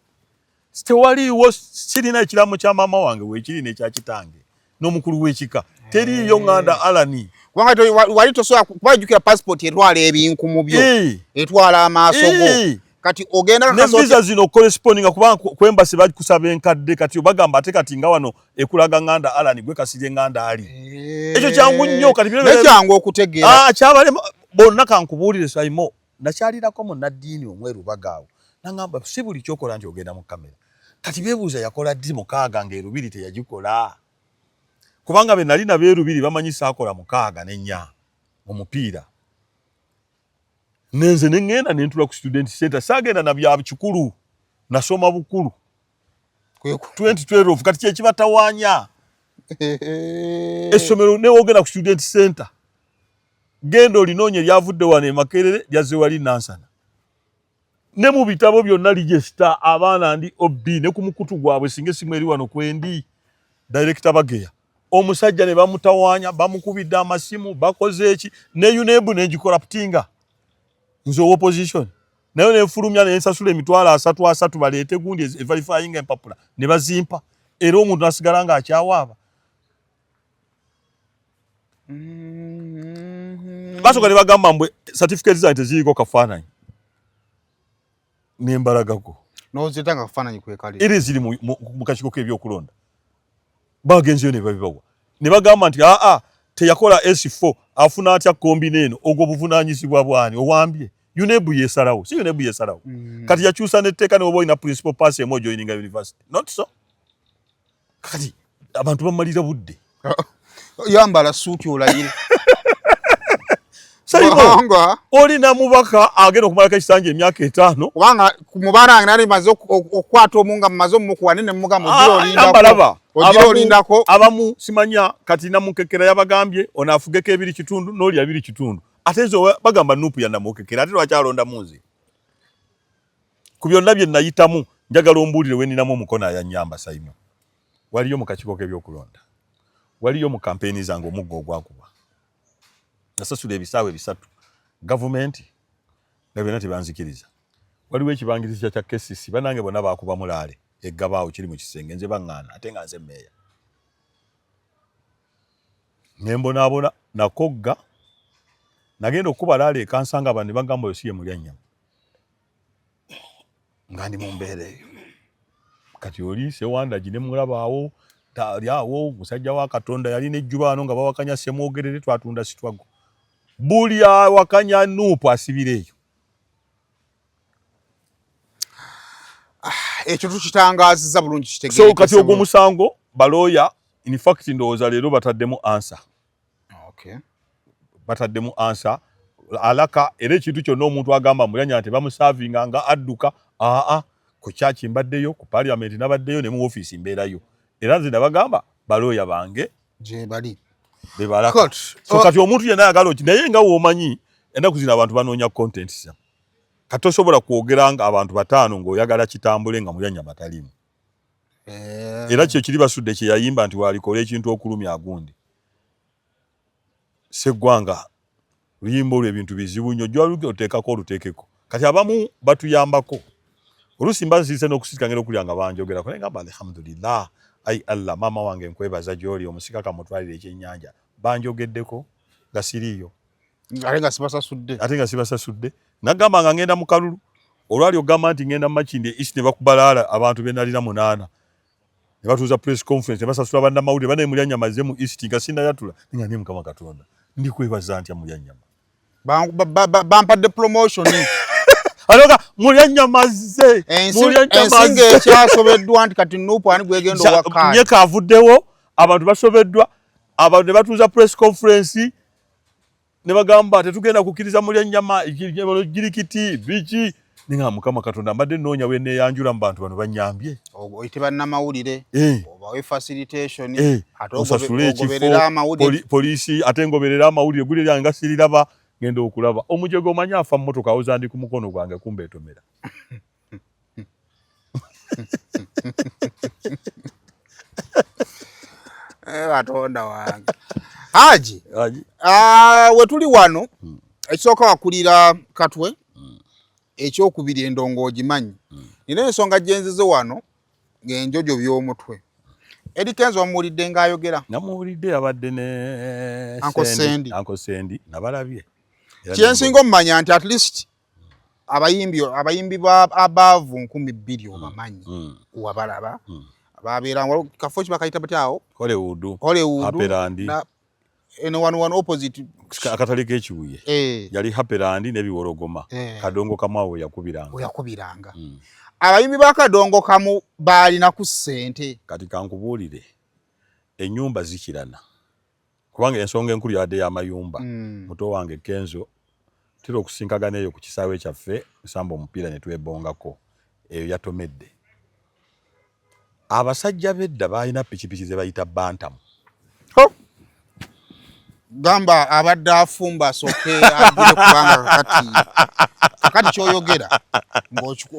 Tewaliiwo, sirina ekiraamo kya maama wange weekiri n'ekya kitange n'omukulu w'ekika. Teriiyo Nganda Alani. Kubanga wali tosobola kuba jjukira passport etwala ebinkumu byo, etwala amaaso go. Kati ogenda ne visa zino corresponding kubanga ku embassy bakusaba enkadde, kati obagamba ate kati nga wano ekulaga Nganda Alani gwe Kasirye Nganda Ali. Ekyo kyangu nnyo kati bino kyangu okutegeera. Kyabalema bonna kankubuulire Saimo. Nakyalirako munnaddiini omu e Lubaga awo nangamba si buli kyokola nti ogenda mu kamera. Kati beebuuza yakola ddi mukaaga nga erubiri teyagikola, kubanga be nali nabo erubiri bamanyi saakola mukaaga n'ennya mu mupiira. Nenze ne ŋŋenda ne ntula ku student center, saagenda na bya kikulu, nasoma bukulu 2012. Kati kyekibatawaanya essomero newogenda ku student center, genda olinoonya eryavudde wano e Makerere lyazze wali Nansana, ne mu bitabo byonna register abaana ndi OB, ne ku mukutu gwabwe singa esimu eri wano kwendi director Bageya omusajja ne bamutawaanya, bamukubidde amasimu, bakoze eki ne UNEB negicorruptinga nze owa opposition nayo nenfulumya nensasula 300,000 asatu baleete gundi everifying empapula ne bazimpa, era omuntu nasigala ng'akyawaaba. Basooka ne bagamba mbwe certificate zange teziriko kafaananyi, nembalagako. Nozita nga kafaananyi kwekali. Era eziri mu kakiiko k'ebyokulonda bagenzeyo ne babibawa ne bagamba nti aa teyakola S4 afuna atya kombina eno. Ogwo buvunaanyizibwa bwani owambye? UNEB yesalawo, si UNEB yesalawo? Kati yakyusa netteeka newoba olina principal pass emu ojoininga university, not so. Kati abantu bamalira budde. Yambala suuti olayire. Saimo, olina mubaka agenda okumalako ekisanja emyaka 5. Kubanga mu baana bange nali maze okukwata omu nga mmaze omumukuwa ne nemugamba ogira olindako, ogira olindako. Abamu simanya kati Namukekera yabagambye ono afugeko 2.5 n'oli 2.5, ate nze bagamba NUP ya Namukekera, ate lwaki alondamu nze? Ku byonna bye nayitamu njagala ombuulire we ninamu omukono ayanyamba. Saimo, waliyo mu kakiiko k'ebyokulonda, waliyo mu kampeyini zange omuggo ogwakuba, nasasula ebisaawe 3 gavumenti nga byonna tebanzikiriza. Waliwo ekibangirizi kya KCC, banange bonna bakuba mulaale eggabaawo kiri mu kisenge, nze baŋŋaana ate nga nze mmeeya ne mbonaabona nakogga. Nagenda okukuba laale ekansanga abantu ne bagamba oyo si ye mulya nnyama, nga ndi mu mbeera eyo. Kati oli Sewandagi ne mulabaawo ali awo, musajja wa Katonda yalina ejjuba wano nga bawakanya Semwogerere, twatunda sitwago, buli awakanya NUP asibira eyo. Ekyo tukitangaziza bulungi. So kati ogwo musango balooya, in fact ndowooza leero bataddemu answer. Bataddemu answer alaka, era ekintu kyonna omuntu agamba Mulyanya nti bamusavinga nga adduka, aa ku kyaki mbaddeyo, ku parliament nabaddeyo, ne mu ofiisi mbeerayo, era nze nabagamba balooya bange gyebali. Bebalaka. So kati omuntu yenna ayagala oki, naye nga womanyi ennaku zino abantu banoonya content, sa kati tosobola kwogera nga abantu 5 ng'oyagala kitambule nga Mulyanyama talimu. Era kyo kiri basudde kye yayimba nti walikola ekintu okulumya agundi Seggwanga, luyimba olwo ebintu bizibu nnyo jwaluge oteekako oluteekeko. Kati abamu batuyambako, oluusi mba nsirise n'okusirika ngenda okulya nga banjogerako, naye ngamba alhamdulillah, ai Allah, maama wange nkwebaza gy'oli, omusika kamutwalire ekyennyanja, banjogeddeko nga siriiyo. Ate nga sibasasudde. Ate nga sibasasudde. Nagamba nga ngenda mu kalulu olwali ogamba nti ngenda mu Makindye East ne bakubalaala abantu be nalina 8 ne batuuza press conference ne basasula bannamawulire banaye Mulyanyama azze mu East nga sinnayatula, nga ndi Mukama Katonda ndikwebaza ntya Mulyanyama? Bampadde promotion. Aloga Mulyanyama azze. Ensi ng'ekyasobeddwa nti kati NUP ani gwegenda owakkaanya. Nyeka avuddewo, abantu basobeddwa, abantu ne batuuza press conference ne bagamba tetugenda kukkiriza Mulyanyama girikiti biki, ninga Mukama Katonda mbadde nnoonya we neeyanjula mu bantu bano bannyambye. Oyite bannamawulire, obawe facilitation, ate osasule ogoberere ekifo amawulire. Poliisi ate ngoberera amawulire guli eryange nga siriraba, ngenda okulaba omujego omanyi afa mmotoka awoza ndi ku mukono gwange kumba etomera. Katonda wange Haji, wetuli wano ekisooka wakulira Katwe, ekyokubiri endongo ogimanyi. Nina ensonga gyenzize wano ng'enjojo by'omutwe. Eddy Kenzo wamuwulidde ng'ayogera? Namuwulidde, yabadde ne Uncle Sendi. Uncle Sendi nabalabye. Era Kyensinga omumanya nti at least abayimbi ba abaavu 2000 obamanyi, wabalaba babeera kafo ki bakayita batya awo? Hollywood. Hollywood. Happyland. Na Eno wano wano opposite akatale k'ekibuye eh. Yali Happyland n'ebiwologoma eh. Kadongo kamu awo yakubiranga yakubiranga mm. Abayimbi ba Kadongo Kamu baalina ku ssente. Kati kankubuulire, ennyumba zikirana kubanga ensonga enkulu yabadde y'amayumba mm. Muto wange Kenzo tera okusinkagana eyo ku kisaawe kyaffe nsamba omupiira ne twebongako eyo yatomedde. Abasajja b'edda baalina pikipiki ze bayita bantamu. Gamba abadde afumba asooke agire, kubanga kakati kakati kyoyogera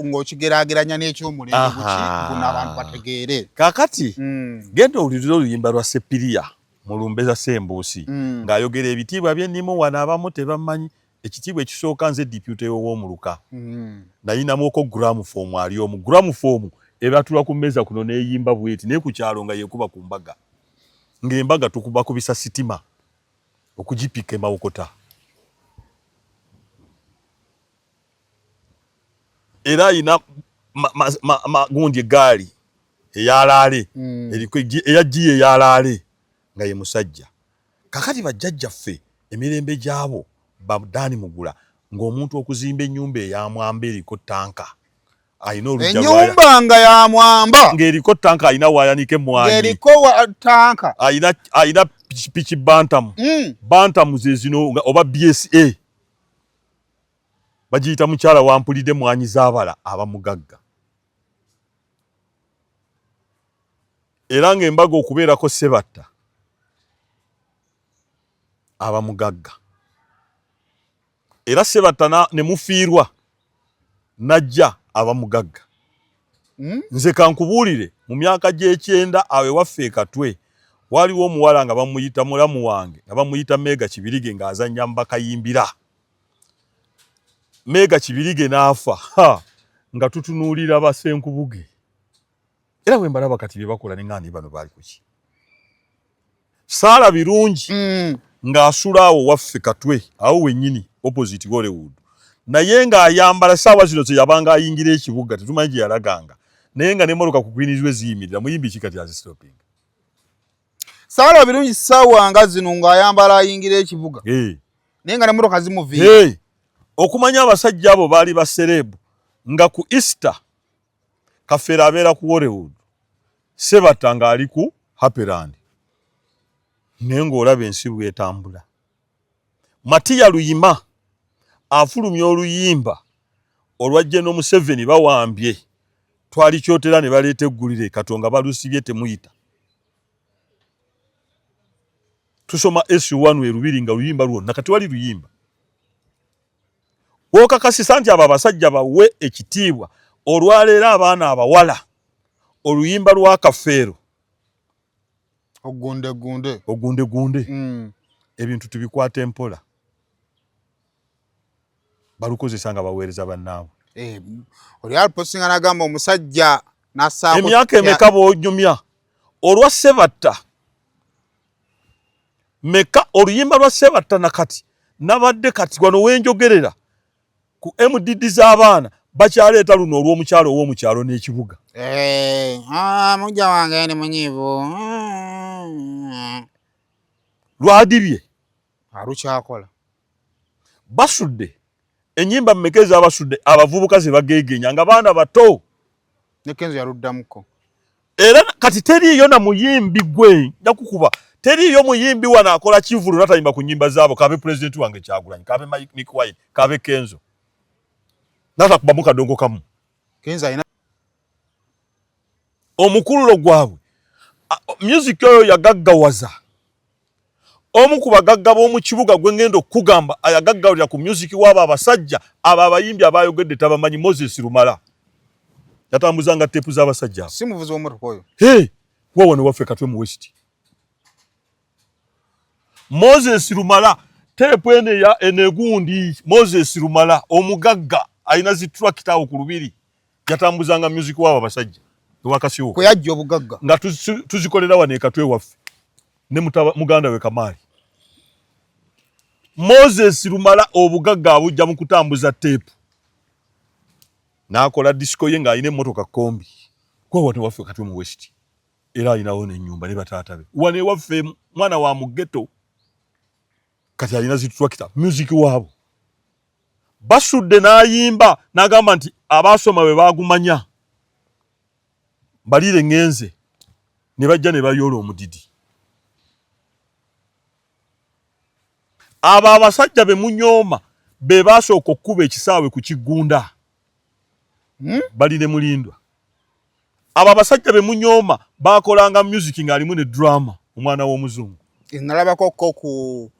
ng'okigeraageranya n'ekyomulembe guki guno abantu bategeere. Kakati mm. Genda owulirize oluyimba lwa Sepiriya mu lumbe za Sembuusi mm. ng'ayogera ebitiibwa bye nnimu wano abamu tebamanyi. Ekitiibwa ekisooka, nze deputy ow'omuluka mm. nayinamuoko gramophone, ali omu gramophone ebatula ku mmeeza kuno n'eyimba bweti, naye ku kyalo nga yekuba ku mbaga, ng'embaga tukuba kubisa sitima okugipika emawokota. Era ayina gundi egaali eyalaale mm. eya giya eyalaale nga ye musajja. Kakati bajjajjaffe emirembe gyabo badaani mugula ng'omuntu okuzimba ennyumba eyamwamba eriko tanka alina olujja ennyumba nga ya mwamba ng'eriko tanka, alina wayanika emwanyi ng'eriko tanka, alina alina pikipiki bantamu mm. Bantamu ze zino oba BSA bagiyita mukyala wampulidde mwanyi zaabala aba mugagga. Era ng'embaga okubeerako Sebatta aba mugagga, era Sebatta ne mufiirwa najja aba mugagga mm? Nze kankubuulire, mu myaka gy'ekyenda awo ewaffe ekatwe waliwo omuwala nga bamuyita mulamu wange nga bamuyita Meega Kibirige ng'azannya mbakayimbira. Meega Kibirige n'afa nga tutunuulira basenkubuge, era bwe mbalaba kati bye bakola ne ŋŋaani bano baali kuki. Saala Birungi mm. ng'asula awo waffe Katwe awo wennyini opposite Hollywood, naye ng'ayambala saawa zino zeyabanga ayingira ekibuga tetumanyi gye yalaganga, naye nga n'emmotoka ku Queens we ziyimirira. Muyimbi ki kati azistopinga? Saala Birungi saawa nga zino ng'ayambala ayingira ekibuga hey. Naye nga n'emmotoka zimuviira hey. Okumanya abasajja abo baali baserebu nga ku Easter Kafeero abeera ku Hollywood, Sebatta ng'ali ku Happyland, naye ng'olaba ensi bw'etambula. Matiya Luyima afulumya oluyimba olwa General Museveni bawambye twali kyotera ne baleeta eggulire Katonga balusibye temuyita. Tusoma S1 erubiri nga luyimba lwonna kati wali luyimba wokakasisa nti abo abasajja bawe ekitiibwa. Olwaleero abaana abawala oluyimba lwa Kafeero ogunde gunde ogunde gunde mm. Ebintu tubikwata empola, balukozesa nga baweereza bannaabwe. Eh, oli aliposinga nagamba omusajja nasaako emyaka emeka bwonyumya olwa Sebatta meka oluyimba lwa Sebatta nakati nabadde kati wano wenjogerera ku MDD z'abaana bakyaleeta luno olw'omukyalo ow'omukyalo n'ekibuga. Eh, ah, mujja wange ndi munyiivu lwadibye alukyakola basudde enyimba mmeka ezabasudde abavubuka ze bageegenya nga baana bato. Ne Kenzo yaluddamuko. Era kati teriiyo na muyimbi gwe nja kukuba, teriiyo muyimbi wano akola kivulu natayimba ku nyimba zaabo, kabe pulezidenti wange Kyagulanyi, kabe Mike Wine, kabe Kenzo, natakubamu kadongo kamu. Kenzo alina omukululo gwabwe. Music oyo yagaggawaza omu ku bagagga b'omu kibuga gwe ngenda okukugamba ayagaggawalira ku music waabo abasajja abo abayimbi abayogedde tabamanyi. Moses Lumala yatambuzanga tepu z'abasajja abo. Si muvuzi w'emmotoka oyo? Hey, wawano waffe Katwe mu West. Moses Lumala teepu eno eya enegundi Moses Lumala omugagga alina zi tractor awo ku Lubiri yatambuzanga music waabo abasajja ewakasiwo kwe yajja obugagga nga tuzikolera wano ekatwe waffe ne muganda we Kamaali. Moses Lumala obugagga abujja mu kutambuza teepu n'akola disco ye ng'alina emmotoka kombi kuba wano waffe Katwe mu West, era alinawo n'ennyumba ne bataata be wano ewaffe, mwana wa mu ghetto. Kati alina zi tractor, music waabo basudde n'ayimba n'agamba nti abaasoma bwe baagumanya baliire ŋŋenze ne bajja ne bayoola omudidi. Abo abasajja be munyooma be baasooka okukuba ekisaawe ku Kiggunda. Bali ne Mulindwa. Abo abasajja be munyooma baakolanga music ng'alimu ne drama, omwana w'omuzungu. Nalabako ko ku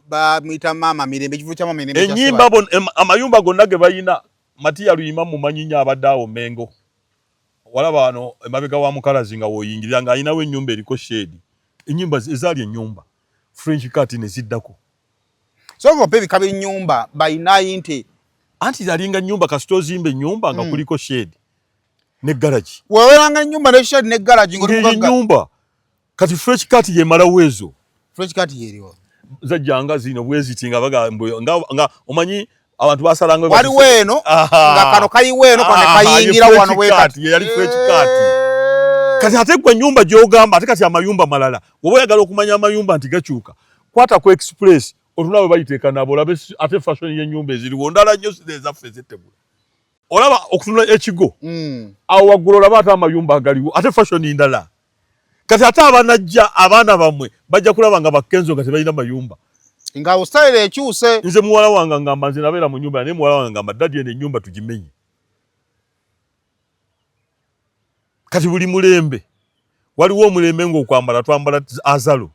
bamuyita Maama Mirembe, ekivulu kya Maama Mirembe. Ennyimba amayumba gonna ge balina. Matiya Luyima mumanyi nnyo, abadde awo Mengo. Walaba wano emabega wa Mukalazi nga w'oyingirira ng'alinawo ennyumba eriko shade. Ennyumba ezaali ennyumba French cut ne ziddako. Sooka opa ebika by'ennyumba balinayo nti Anti yalinga nnyumba, kasita ozimba ennyumba nga kuliko shade ne garage. Weweranga ennyumba ne shade ne garage. Ng'eyo ennyumba kati French cut yemalawo ezo. French cut yeriwo? Zajjanga zino bweziti nga baga nga omanyi abantu basalanga. Waliwo eno nga kano kayiwa eno, kano kayingira wano bwe kati. Ye yali French cut. Kati ate gwe ennyumba gy'ogamba, ate kati amayumba malala. Woba oyagala okumanya amayumba nti gakyuka, kwata ku express otuna bwe bayiteeka nabo olabe ate fashion y'ennyumba eziriwo ndala nnyo, si ezaffe ez'ettegula. Olaba okutunula ekigo awo waggulu, olaba ate amayumba agaliwo, ate fashion ndala. Kati ate abanajja, abaana bammwe bajja kulaba nga bakenzo nga tebalina mayumba. Nga style ekyuse. Nze muwala wange ngamba, nze nabeera mu nyumba, naye muwala wange ngamba, "Daddy, eno ennyumba tugimenye." Kati buli mulembe waliwo omulembe ng'okwambala twambala azalo.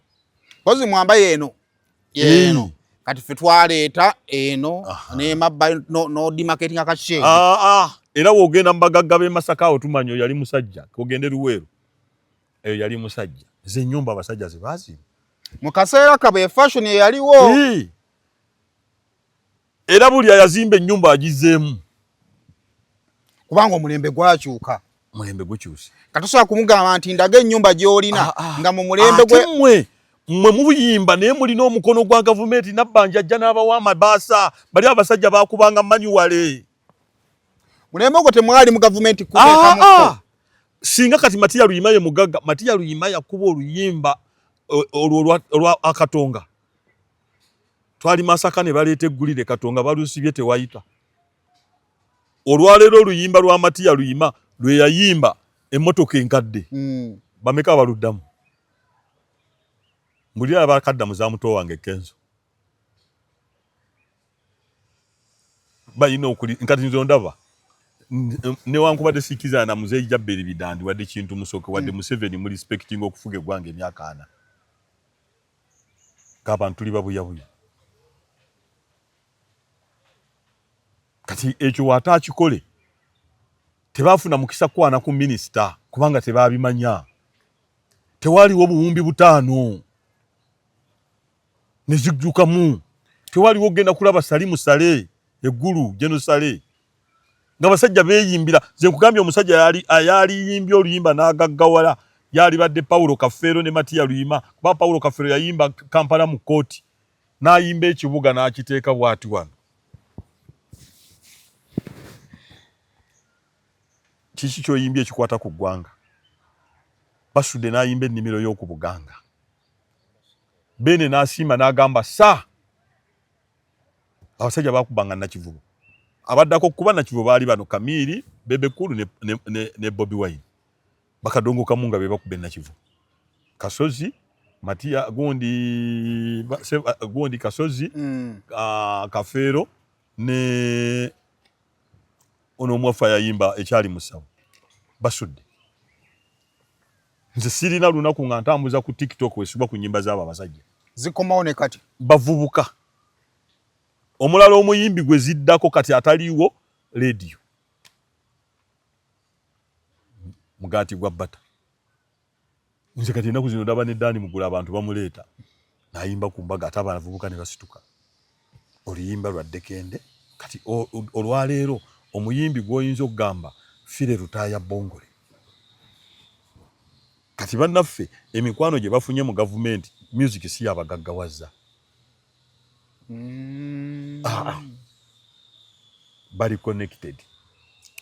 Kozi mwambaye eno eno, kati ffe twaleeta eno nemabba no demarcating akashade. Ah, ah. Era wogenda mu bagagga b'e Masaka awo tumanya oyo yali musajja. Ogende Luweero, eyo yali musajja. Ze ennyumba abasajja ze baazimba. Mu kaseera kabwe fashion eyaliwo. Era buli ayazimba ennyumba agizeemu. Kubanga omulembe gwakyuka. Mulembe gukyuse. Katosobola kumugamba nti ndaga ennyumba gy'olina nga mu mulembe gwe. Mmwe mmwe mubuyimba, naye mulina omukono gwa gavumenti. Nabbanja ajja n'abawa amabaasa. Bali abasajja bakubanga manually. Mulembe ogwo temwali mu gavumenti. Kuteekamu. Singa kati Matiya Luyima ye mugagga. Matiya Luyima yakuba oluyimba olwo olwa Akatonga. Twali Masaka ne baleeta eggulire, Katonga balusibye tewayita. Olwaleero oluyimba lwa Matiya Luyima lwe yayimba, emmotoka enkadde, bameka abaluddamu? Mbulira abakadda za muto wange Kenzo balina okuli. Nkati nze ondaba newankubadde sikkiriza na muzeeyi Jabberi Bidandi wadde Kintu Musoke wadde Museveni mu respecting okufuga eggwanga emyaka 40, ng'abantu tuli babuyabuya. Kati ekyo waate akikole, tebafuna mukisa kukwana ku minisita kubanga tebabimanya. Tewaliwo obuwumbi 5 ne zijjukamu, tewaliwo okugenda kulaba Salimu Sale eggulu Geno Sale nga basajja beeyimbira. Nze nkugambye, omusajja yali ayaliyimbye oluyimba n'agaggawala yali badde Paulo Kafeero ne Matiya Luyima, kuba Paulo Kafeero yayimba Kampala mu kkooti, n'ayimba ekibuga n'akiteeka bw'ati wano. Kiki kyoyimbye ekikwata ku ggwanga? Basudde n'ayimba ennimiro y'oku Buganga. Beene n'asiima n'agamba sa abasajja bakubanga Nakivubo. Abaddako kuba Nakivubo baali bano Kamiiri, Bebe Cool ne Bobi Wine. Bakadongo kamu nga be bakuba Nakivubo. Kasozi Matiya gundi gundi Kasozi Kafeero ne ono omwaffe ayayimba ekyali musawo Basudde. Nze sirina lunaku nga ntambuza ku TikTok wesibwa ku nyimba z'abo abasajja. Zikomawo ne kati. Bavubuka. Omulala omuyimbi gwe ziddako kati ataliiwo, Lediyo Mugaati gwa Bata. Nze kati ennaku zino ndaba ne Dani Mugula abantu bamuleeta n'ayimba ku mbaga, ate abavubuka ne basituka oluyimba lwa Ddekende. Kati olwaleero omuyimbi gw'oyinza okugamba Fire Lutaaya Bongole. Kati bannaffe emikwano gye bafunye mu gavumenti, music si yabagaggawaza. Ah, bali connected.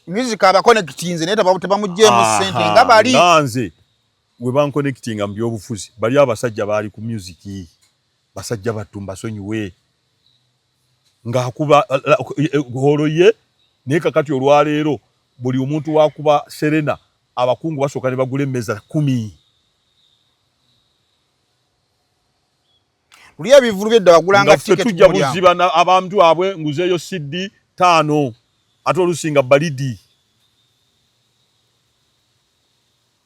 Music abaconnectinze naye tebamugjeemu ssente nga bali. Nze we banconnectinga mu byobufuzi, bali abasajja baali ku music. Basajja battu mbasonyiwe ng'akuba holo ye naye kakati olwaleero buli omuntu wakuba Serena abakungu basooka ne bagula emmeeza 10. Luli ebivulu byedda bagulanga ticket tujja buziba abantu abwe nguzeeyo CD 5 ate olusinga balidi.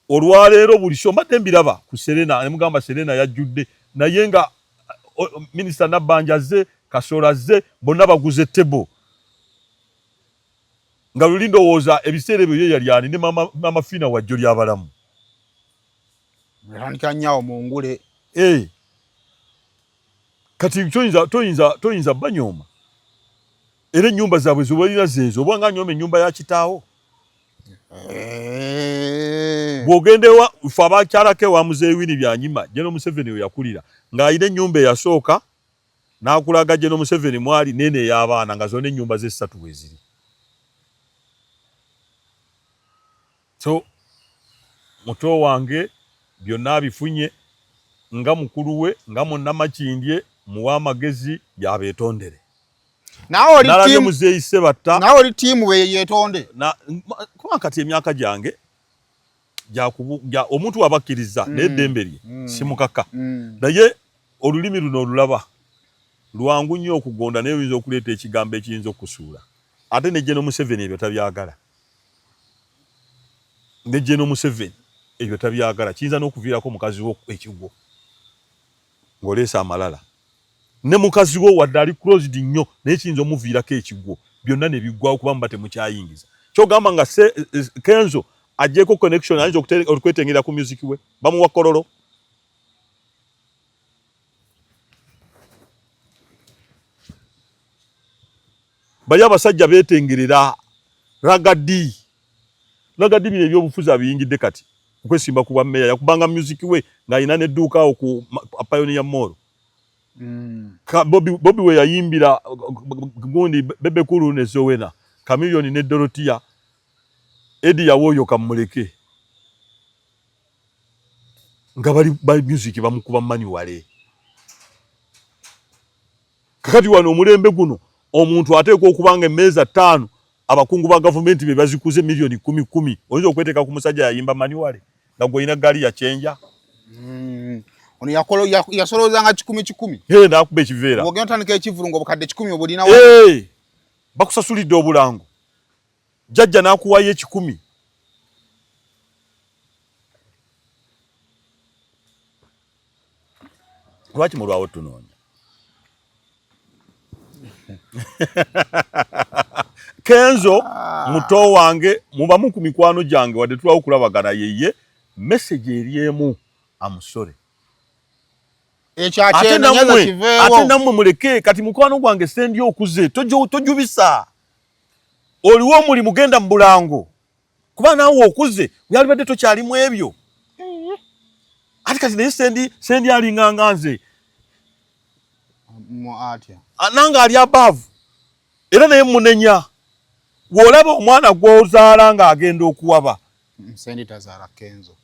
Olwaleero buli sho mbadde mbiraba ku Serena ne mugamba Serena yajjudde naye nga minisita Nabbanja azze, Kasolo azze, bonna baguze table. Nga luli ndowooza ebiseera ebyo ye yali ani ne mama Fina Wajjo lyabalamu. Yatandika nnyo awo mu ngule. Kati toyinza banyooma. Era ennyumba zaabwe zebalina zeezo, oba nga anyooma ennyumba ya kitaawo. Bw'ogenda ewa ffe abakyalako ewa Muzeeyi Winnie Byanyima, General Museveni we yakulira, ng'alina ennyumba eyasooka n'akulaga General Museveni mwali n'eno ey'abaana nga zonna ennyumba ze ssatu bwe ziri. So muto wange byonna abifunye nga mukulu we nga munnamakindye muwe amagezi yabeetondere. Nalabye Muzeeyi Ssebatta. Naawe oli ttiimu we yeetonde. Kuba kati emyaka gyange omuntu waba akkiriza naye eddembe lye simukaka. Naye olulimi luno olulaba lwangu nnyo okugonda naye oyinza okuleeta ekigambo ekiyinza okukusuula. Ate ne General Museveni ebyo tabyagala. Ne General Museveni ebyo tabyagala. Kiyinza n'okuviirako mukazi wo ekigwo ng'oleese amalala. Ne mukazi wo wadde ali closed nnyo naye kiyinza omuviirako ekigwo byonna ne biggwawo kuba muba temukyayingiza. Ky'ogamba nga Kenzo aggyeko connection ayinza okwetengera ku music we bamuwa kololo. Bali abasajja beetengerera ragadi. Ragadi bino ebyobufuzi abiyingidde kati okwesimba ku bwa meeya yakubanga music we ng'alina n'edduuka awo ku Pioneer Mall. Bobi we yayimbira gundi Bebe Cool ne Zowena, Chameleone ne Dorotia, Eddie Yawoyo kamuleke nga bali ba music bamukuba manually. Kakati wano omulembe guno omuntu ateekwa okuba nga emmeeza 5 abakungu ba gavumenti be bazikuze milioni 10 10. Oyinza okweteeka ku musajja yayimba manually nga gw'olina ggaali ya kyenja. Ono yasoloozanga 1 1. Hey, n'akuba ekiveera. Bw'ogenda otandika ekivvulu ng'obukadde 1 obulina. Hey, bakusasulidde obulango. Jjajja n'akuwaayo 1. Lwaki mulwawo tunoonya? Kenzo muto wange mubamu ku mikwano gyange wadde tulwawo okulabagana yeye message eri emu amusore. Ate nammwe muleke kati mukwano gwange sendi okuze tojubisa. Oliwo omulimu genda mu bulango kuba naawe okuze yalibadde tokyalimu ebyo. Ate kati naye sendi alinganga nze nange ali above era naye munenya. Bw'olaba omwana gw'ozaala ng'agenda okuwaba. Sendi tazaala Kenzo.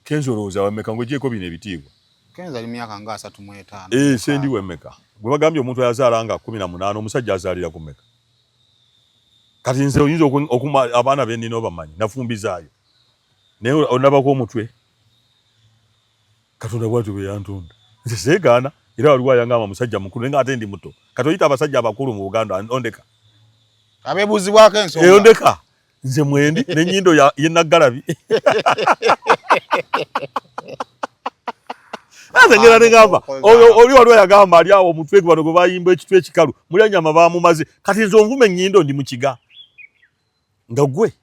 Kenzo olowooza wameka ng'ogyeko bino ebitiibwa? Kenzo ali myaka nga 35. Sendi wemeka? Gwe bagambye omuntu ayazaala nga 18 omusajja azaalira ku meka? Kati nze oyinza okuma abaana be nnina obamanyi nafumbizaayo naye onabako omutwe. Katonda bw'atyo bwe yantonda. Nze seegaana era waliwo ayangamba musajja mukulu naye ng'ate ndi muto. Kati oyita abasajja abakulu mu Buganda ondeka. Abeebuuzibwako ensonga. Ondeka. Nze mwendi n'ennyindo ye Naggalabi. Nze ngenda ne ngamba oli waliwo yagamba ali awo omutwe bano gwe bayimba ekitwe ekikalu mulya nnyama baamumaze. Kati nze onvuma ennyindo ndi mu kiga nga gwe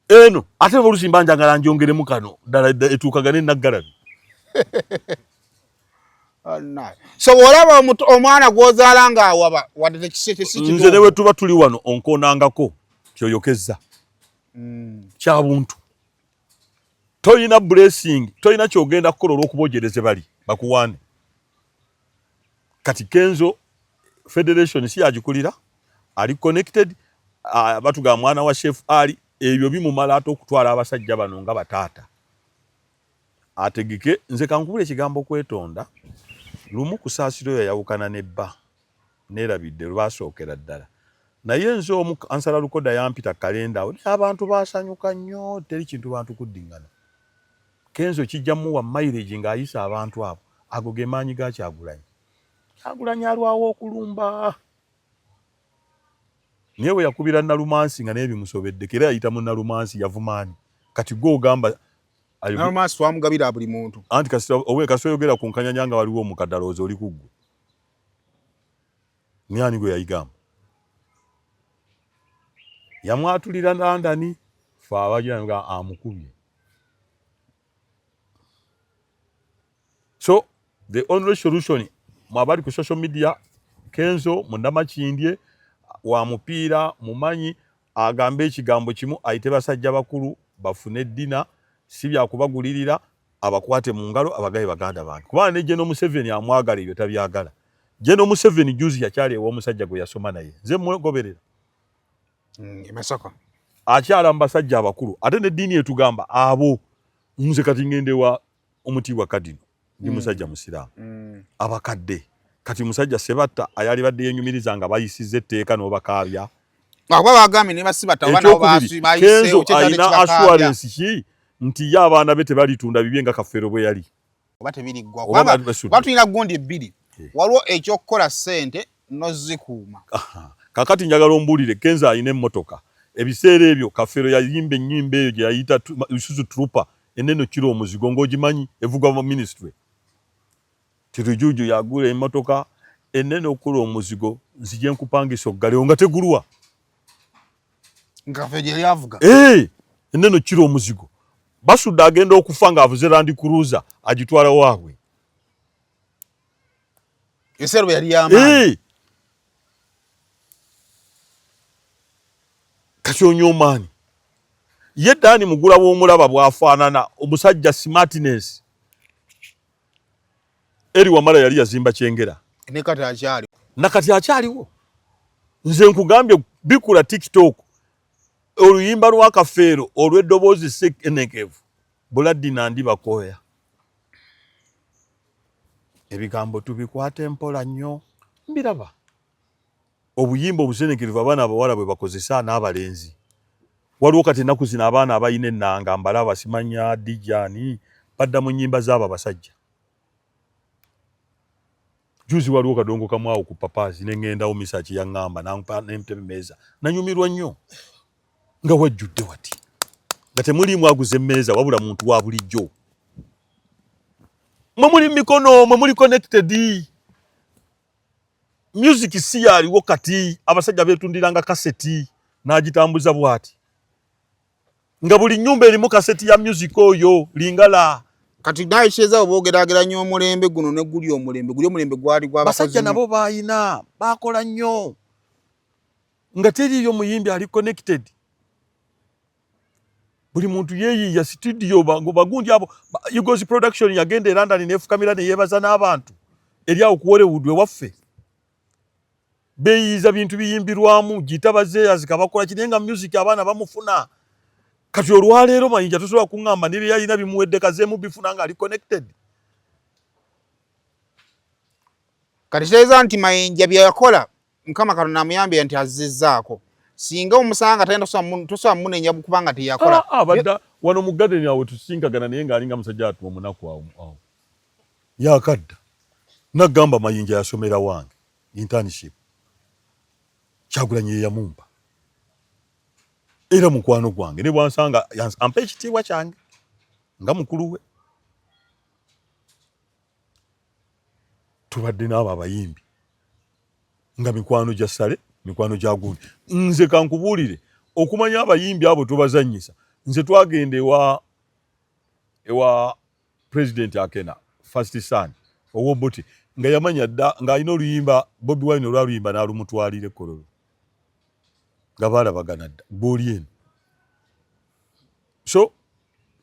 eno ate oluusi mba njagala njongeremu kano ddala etuukagane Naggalabi. So bw'olaba omwana gw'ozaala ng'awaba wadde tekisi nze ne bwe tuba tuli wano onkoonangako kyoyokezza kya buntu. Toyina blessing, toyina ky'ogenda kukola olw'okuba ojereze bali bakuwaane. Kati Kenzo Federation si yagikulira, ali connected, batugamba mwana wa Chef Ali, ebyo bimumala ate okutwala abasajja bano nga bataata. Ategeke, nze kankubule ekigambo okwetonda. Lumu Kusaasira oyo yayawukana ne bba, neerabidde lwe baasookera ddala, naye nze omu ansala lukoda yampita kalenda awo, naye abantu baasanyuka nnyo, teri kintu bantu kuddiŋŋana. Kenzo kijja muwa mileage ng'ayisa abantu abo. Ago ge maanyi ga Kyagulanyi. Kyagulanyi alwawo okulumba, naye bwe yakubira Nalumansi nga naye bimusobeddeko, era yayita mu Nalumansi yavumaani. Kati gwe ogamba Nalumansi twamugabira buli muntu. Anti kasita owe kasita oyogera ku nkanyanya nga waliwo omukadde alowooza oli kuggwe. Ni ani gwe yayigamba? Yamwatulira London, fe abagira nga amukubye. So the only solution, mwabali ku social media, Kenzo munnamakindye wa mupiira mumanyi, agambe ekigambo kimu, ayite basajja bakulu bafune dinner, si byakubagulirira, abakwate mu ngalo abagaye baganda bange, kubanga ne General Museveni amwagala, ebyo tabyagala. General Museveni juzi yakyali ew'omusajja gwe yasoma naye, nze mugoberera. Masaka. Akyala mu basajja abakulu, ate n'eddiini etugamba abo. Nze kati ngende wa omutiibwa kadino, ndi musajja musiraamu. Abakadde kati musajja Sebatta ayalibadde yenyumiriza nga bayisiza etteeka n'obakaabya. Akuba bagambye ne basibata oba nabo. Ekyokubiri, Kenzo alina assurance ki nti ye abaana be tebalitunda bibye nga Kafeero bwe yali? Oba tebiriggwa. Oba kubanga basudde. Kuba tulina gundi ebbiri. Waliwo ekyokukola ssente n'ozikuuma. Aha. Kakati njagala ombuulire, Kenzo alina emmotoka ebiseera ebyo Kafeero yayimba ennyimba eyo gye yayita Isuzu Trooper enene okira omuzigo, ng'ogimanyi evugwa mu ministry tirujuju, yagula emmotoka enene okula omuzigo, nzije nkupangisa oggalewo nga tegulwa. Nga Kafeero gye yali avuga. Hey, enene okira omuzigo. Basudde agenda okufa ng'avuze Land Cruiser agitwala waabwe. Ebiseera bwe yali y'amaanyi. Hey! Kati onyoomaani ye Dani Mugula w'omulaba bw'afaanana omusajja smartness. Eri Wamala yali yazimba Kyengera. Ne kati akyali. Nakati akyaliwo. Nze nkugambye, bikula TikTok oluyimba lwa Kafeero olw'eddoboozi senekevu buladdi nandi bakooya ebigambo tubikwate mpola nnyo. Mbiraba obuyimba obusenekerevu abaana abawala bwe bakozesa n'abalenzi. Waliwo kati ennaku zino abaana abalina ennanga mbalaba, simanya dijani, badda mu nnyimba zaabo abasajja. Juzi waliwo kadongo kamwawo ku Papazi neŋŋendawo, Misaki yaŋŋamba nampa nentebe meeza, nanyumirwa nnyo nga wajjudde wati nga temuliimu aguza emmeeza wabula muntu wa bulijjo. Mwe muli mikono, mwe muli connected. Music si yaliwo kati, abasajja beetundiranga kaseti n'agitambuza bw'ati nga buli nyumba erimu kaseti ya music oyo lingala. Kati naye kitegeeza oba ogeraageranya omulembe guno ne guli omulembe guli, omulembe gwali basajja gw'abakozi. Nabo baayina bakola nnyo nga teriiyo muyimbi ali connected, buli muntu yeeyiiya studio. Bagundi abo Eagles Production yagenda e London nefukamira neyeebaza n'abantu eri awo ku Hollywood ewaffe, beeyiiza bintu biyimbirwamu gita bazeeyazika bakola ki, naye nga music abaana bamufuna. Kati olwaleero Mayinja tosobola kuŋŋamba ne bye yalina bimuwedde kazeemu bifuna nga ali connected. Kati kitegeeza nti Mayinja bye yakola, Mukama Katonda amuyambye nti azzizzaako. Singa omusanga tagenda, tosobola munenya kubanga teyakola. Ah, ah, badda wano mu garden awo tusinkagana naye ng'alinga musajja atuwa omunaku awo awo yakadda. Nagamba Mayinja yasomera wange internship, Kyagulanyi ye yamumpa, era mukwano gwange ne bwansanga ampa ekitiibwa kyange nga mukulu we. Tubadde n'abo abayimbi nga mikwano gya Sale, mikwano gya gundi. Nze kankubuulire, okumanya abayimbi abo tubazannyisa. Nze twagenda ewa President Akena, first son ow'Obote, nga yamanya dda ng'alina oluyimba Bobi Wine olwaluyimba n'alumutwalira ekololo nga baalabagana dda gw'oli eno. So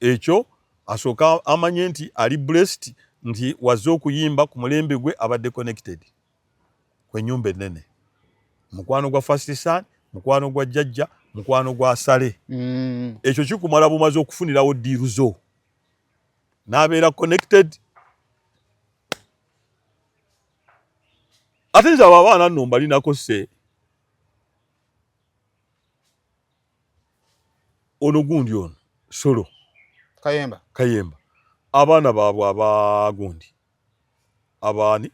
ekyo asooka amanye nti ali blessed nti wazze okuyimba ku mulembe gwe abadde connected ku ennyumba ennene, mukwano gwa first son, mukwano gwa jjajja, mukwano gwa Sale. Ekyo kikumala bumaze okufunirawo deal zo n'abeera connected. Ate nze abo abaana nno mbalinako se ono gundi ono solo Kayemba, Kayemba abaana baabwe aba gundi abaani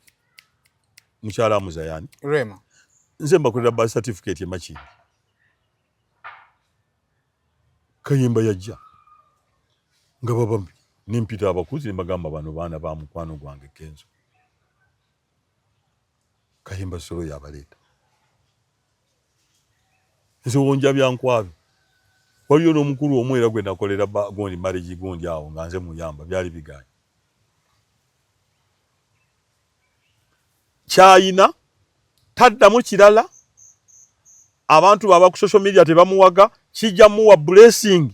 mukyala amuzayani Rema nze mbakolera birth certificate e Makindye. Kayemba yajja nga baba nempita abakuzi nembagamba bano baana ba mukwano gwange Kenzo. Kayemba solo yabaleeta. Nze wonja byankwabi. Waliyo n'omukulu omu era gwe nakolera gundi marriage gundi awo nga nze muyamba byali biganye. Kyayina taddamu kirala abantu baba ku social media tebamuwaga kijja muwa blessing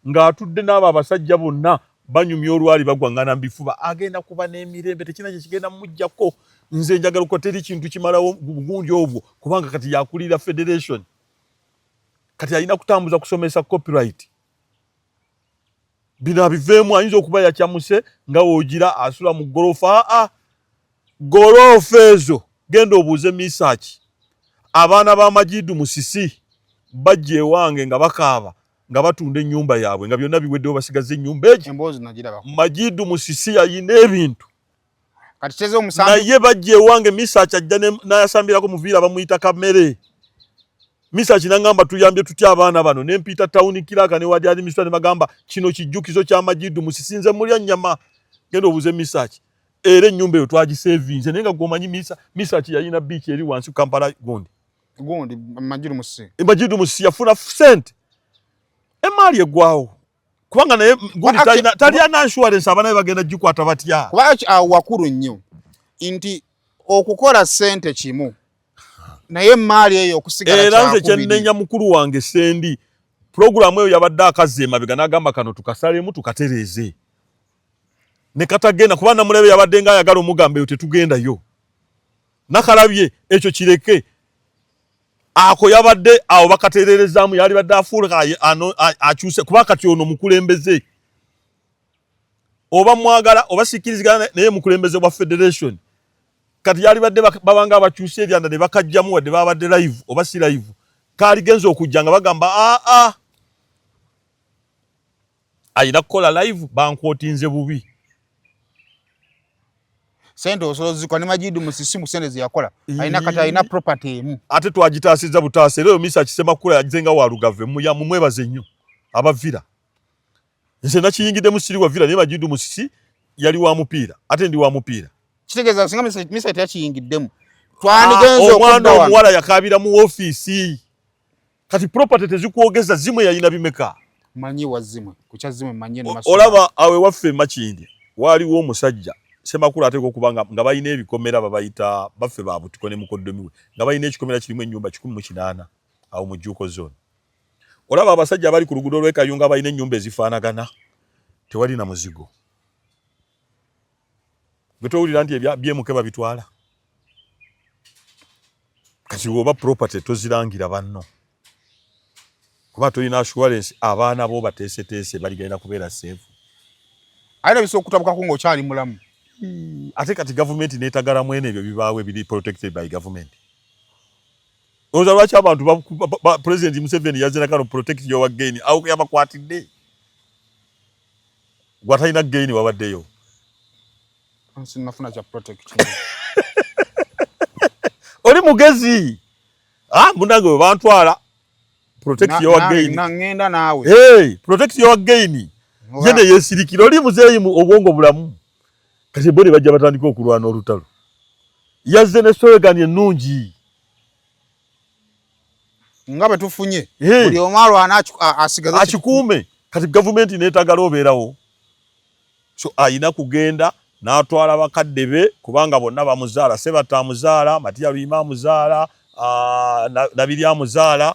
ng'atudde n'abo abasajja bonna banyumya olwali bagwangana mu bifuba agenda kuba n'emirembe tekina kye kigenda mumuggyako nze njagala ko teri kintu kimalawo bugundi obwo kubanga kati yakulira federation kati alina kutambuza kusomesa copyright bino abiveemu ayinza okuba yakyamuse nga wogira asula mu gorofa aa gorofa ezo genda obuuze misaki abaana ba Majidu Musisi bajja ewange nga bakaaba nga batunda ennyumba yaabwe nga byonna biweddewo basigaza ennyumba egyo. Majidu Musisi yayina ebintu naye bajja ewange Misaki ajja n'ayasambirako muviira bamuyita Kamere. Misaki nangamba tuyambye tutya abaana bano ne mpita tawuni kiraka ne wadi administrator ne bagamba kino kijjukizo kya Majidu Musisi nze mulya nnyama genda obuuze Misaki era ennyumba eyo twagisevinze naye nga gwomanyi Misaki yalina biiki eri wansi ku Kampala gundi gundi Majidu Musisi Majidu Musisi yafuna sente emaali egwawo kubanga naye gundi talina insurance abaana be bagenda gikwata batya kuba awo wakulu nnyo nti okukola sente kimu naye emaali eyo okusigala era nze kyennenya mukulu wange sendi pulogulaamu eyo yabadde akazza emabega n'agamba kano tukasalemu tukatereeze ne katagenda kuba namulabe yabadde nga ayagala omugamba eyo tetugendayo nakalabye ekyo kireke ako yabadde awo bakatererezaamu yalibadde afuuleka akyuse kuba kati ono mukulembeze oba mwagala oba sikirizigana naye mukulembeze bwa federation kati yalibadde babanga abakyusa ebyanda ne bakajjamu wadde babadde live oba si live kaaligenza okujja nga bagamba aa alina kukola live bankwotinze bubi sente osobola ozikola ne Majidu Musisi mu sente zeyakola alina kati alina property emu ate twagitaasizza butaasa era oyo misa Kisemakula yagize nga walugave mumwebaze nnyo abavira nze nakiyingiddemu siri wa Villa naye Majidu Musisi yali wa mupiira ate ndi wa mupiira kitegeeza singa misa teyakiyingiddemu twandigenze omwana omuwala yakaabira mu ofiisi kati property tezikwogeza zimwe yalina bimeka manyi wa zimwe kukya zimwe manyi olaba awe waffe Makindye waaliwo omusajja Semakula ateekwa okuba nga balina ebikomera babayita baffe ba butiko ne mukoddomi we nga balina ekikomera kirimu ennyumba 180 awo mu Jjuuko zone olaba abasajja abali ku luguudo lw'e Kayunga balina ennyumba ezifaanagana tewali na muzigo gwe towulira nti ebyemuke babitwala kati oba property tozirangira banno kuba tolina assurance abaana bo bateeseteese baligenda kubeera safe alina bisobola okutabukako ng'okyali mulamu ate kati gavumenti netagala mwene ebyo bibaawo ebiri protected by government olowooza lwaki abantu president Museveni yazze na kano protect your gain awo yabakwatidde gwatalina gain wabaddeyo sinafuna kya protect oli mugezi ah munange we bantwala protect your gain ngenda naawe hey protect your gain yene yesirikira oli muzeeyi obwongo bulamu kati bo ne bajja batandika okulwana olutalo yazze ne slogan ennungi nga bwe tufunye buli omu alwana asigaze akikuume kati gavumenti neetagala obeerawo so alina kugenda n'atwala bakadde be kubanga bonna bamuzaala Sebatta amuzaala Matiya Luyima amuzaala Nabiri amuzaala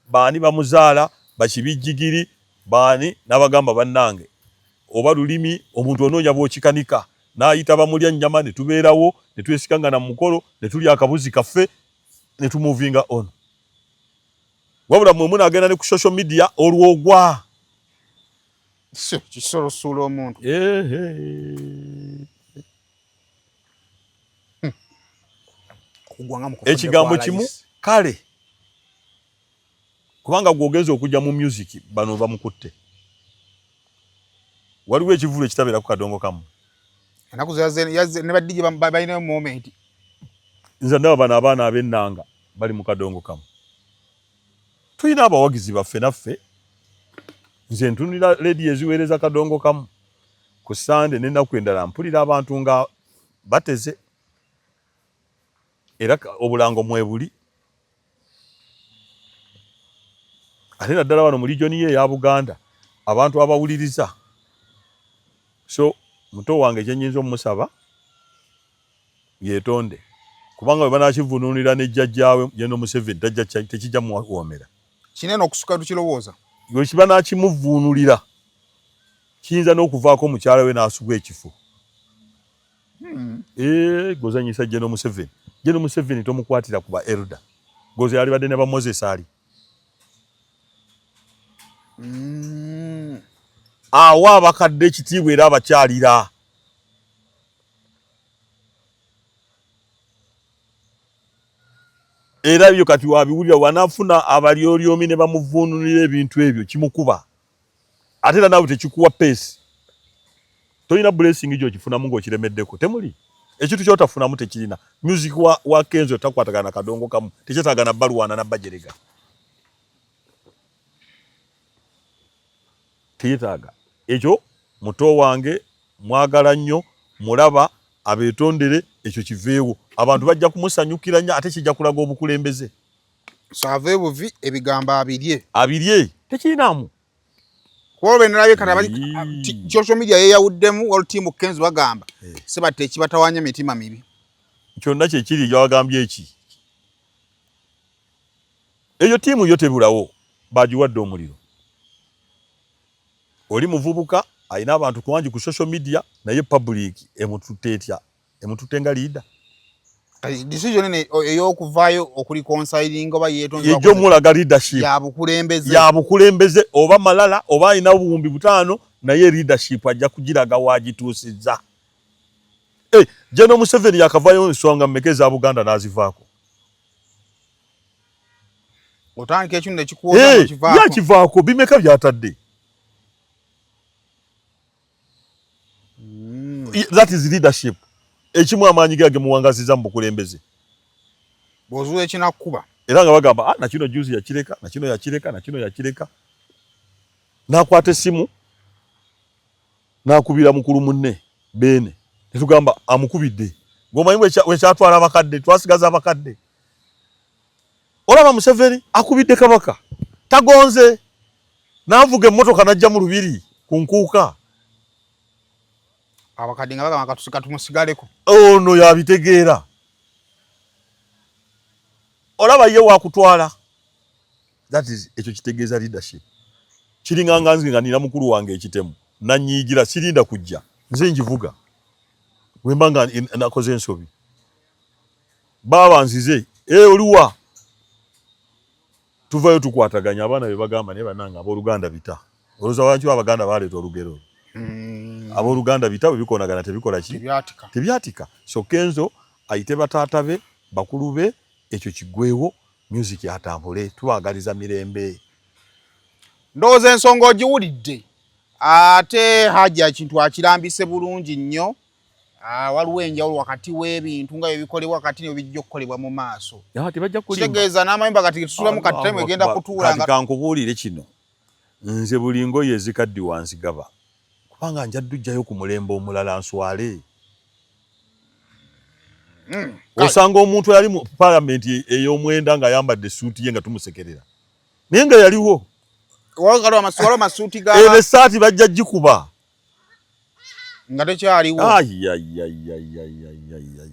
baani bamuzaala bakibijjigiri baani n'abagamba bannange oba lulimi omuntu onoonya bw'okikanika n'ayita bamulya nnyama ne tubeerawo ne twesikangana mu mukolo ne tulya akabuzi kaffe ne tumuvinga on wabula mwe munaagenda ne ku social media olwogwa kisolo suula omuntu Ku ggwanga mu kufudde Ekigambo kwa kimu. layisi. Kale kubanga gwogenza okujja mu music, bano bamukutte, waliwo ekivulu ekitabeera ku kadongo kamu. Ennaku yazze ne ba DJ balinayo moment. Nze ndaba bano abaana ab'ennanga bali mu kadongo kamu. Tulina abawagizi baffe naffe. Nze ntunulira lediyo eziweereza kadongo kamu ku Sande n'ennaku endala, mpulira abantu nga bateze era obulango mwebuli, ate naddala wano mu region ye eya Buganda, abantu abawuliriza. So muto wange, kyenyinza omusaba, yetonde, kubanga bwe banakivununira ne jjajjaawe General Museveni, tajja tekijja muwoomera. Kinene okusuka tukirowooza. Bwe kiba nakimuvuunulira, kiyinza n'okuvaako mukyala we n'asubwa ekifo. Eh, gozanyisa General Museveni. General Museveni tomukwatira ku ba elder. Goze yalibadde ne ba Moses ali awa abakadde ekitiibwa era abakyalira. Era ebyo kati wabiwulira, wanafuna abalyolyomi ne bamuvuunulira ebintu ebyo, kimukuba. Ate era naawe tekikuwa peace, tolina blessing gyokifunamu ng'okiremeddeko. Temuli ekintu kyotafunamu, tekirina music wa Kenzo takwatagana na kadongo kamu, tekyetaaga na balwana na bajerega, teyetaaga ekyo. Muto wange mwagala nnyo, mulaba abeetondere, ekyo kiveewo, abantu bajja kumusanyukira nnyo, ate kijja kulaga obukulembeze. So ave buvi, ebigambo abirye. Abirye, tekirinaamu. Kuba benalabye kati abali Ii. Social media yeyawuddemu. Wali team Kenzo bagamba sebatta ekibatawanya mitima mibi. Kyonna kyekiri, gyawagambye eki, eyo ttiimu yo tebulawo, bagiwadde omuliro. Oli muvubuka alina abantu kuwangi ku social media, naye public emututte etya? Emututte nga leader. Kati decision eno ey'okuvaayo okureconciling oba yeetonze yejja omulaga leadership ya bukulembeze. Ya bukulembeze, oba malala oba alina 5000, naye leadership ajja kugiraga wagituusizza. Hey, General Museveni yakavayo ensonga mmeka eza Buganda n'azivaako? Otandika ekintu nekikuwoza Hey, nokivaako. Yakivaako bimeka byatadde. That is leadership. Ekimu amaanyi ge agemuwangaziza mu bukulembeze. Bw'ozuula ekinakkuba. Era nga bagamba, ah, nakino juzi yakireka, nakino yakireka, nakino yakireka, n'akwata essimu n'akubira mukulu munne Beene, netugamba amukubidde. Gwomanyi bwekyatwala abakadde, twasigaza abakadde. Olaba Museveni akubidde kabaka, tagonze n'avuga emmotoka n'ajja mu lubiri ku nkuuka. Abakadde nga bagamba katumusigaleko. Ono yabitegeera. Olaba ye wakutwala, that is, ekyo kitegeeza leadership. Kiringa nga nze nga nina mukulu wange ekitemu nanyiigira, sirinda kujja, nze njivuga. Wemba nga nakoze ensobi, baaba nzize e oliwa, tuvayo tukwataganya. Abaana be bagamba, naye bannange abooluganda bita. Olowooza lwaki abaganda baleeta olugero olwo? Abooluganda bita, bwe bikonagana tebikola ki? Tebyatika. Tebyatika. So Kenzo ayite bataata be, bakulu be, ekyo kigwewo, music atambule, tubaagaliza mirembe. Ndowooza ensonga ogiwulidde, ate Haji ekintu akirambise bulungi nnyo. Waliwo enjawulo wakati w'ebintu nga byebikolebwa kati nebijja okukolebwa mu maaso. Ah, tebajja kulimba. Kitegeeza n'amayumba kati getusulamu kati time egenda kutuula Kati nga kankubuulire kino, nze buli ngoye ezikaddiwa nzigaba, kubanga nja ddujjayo ku mulembe omulala nswale. Osanga omuntu eyali mu palamenti ey'omwenda ng'ayambadde essuuti ye nga tumusekerera, naye nga yaliwo. Waliwo amasuuti ga Eno essaati bajja gikuba nga tekyaliwo. Ayayayayayaya,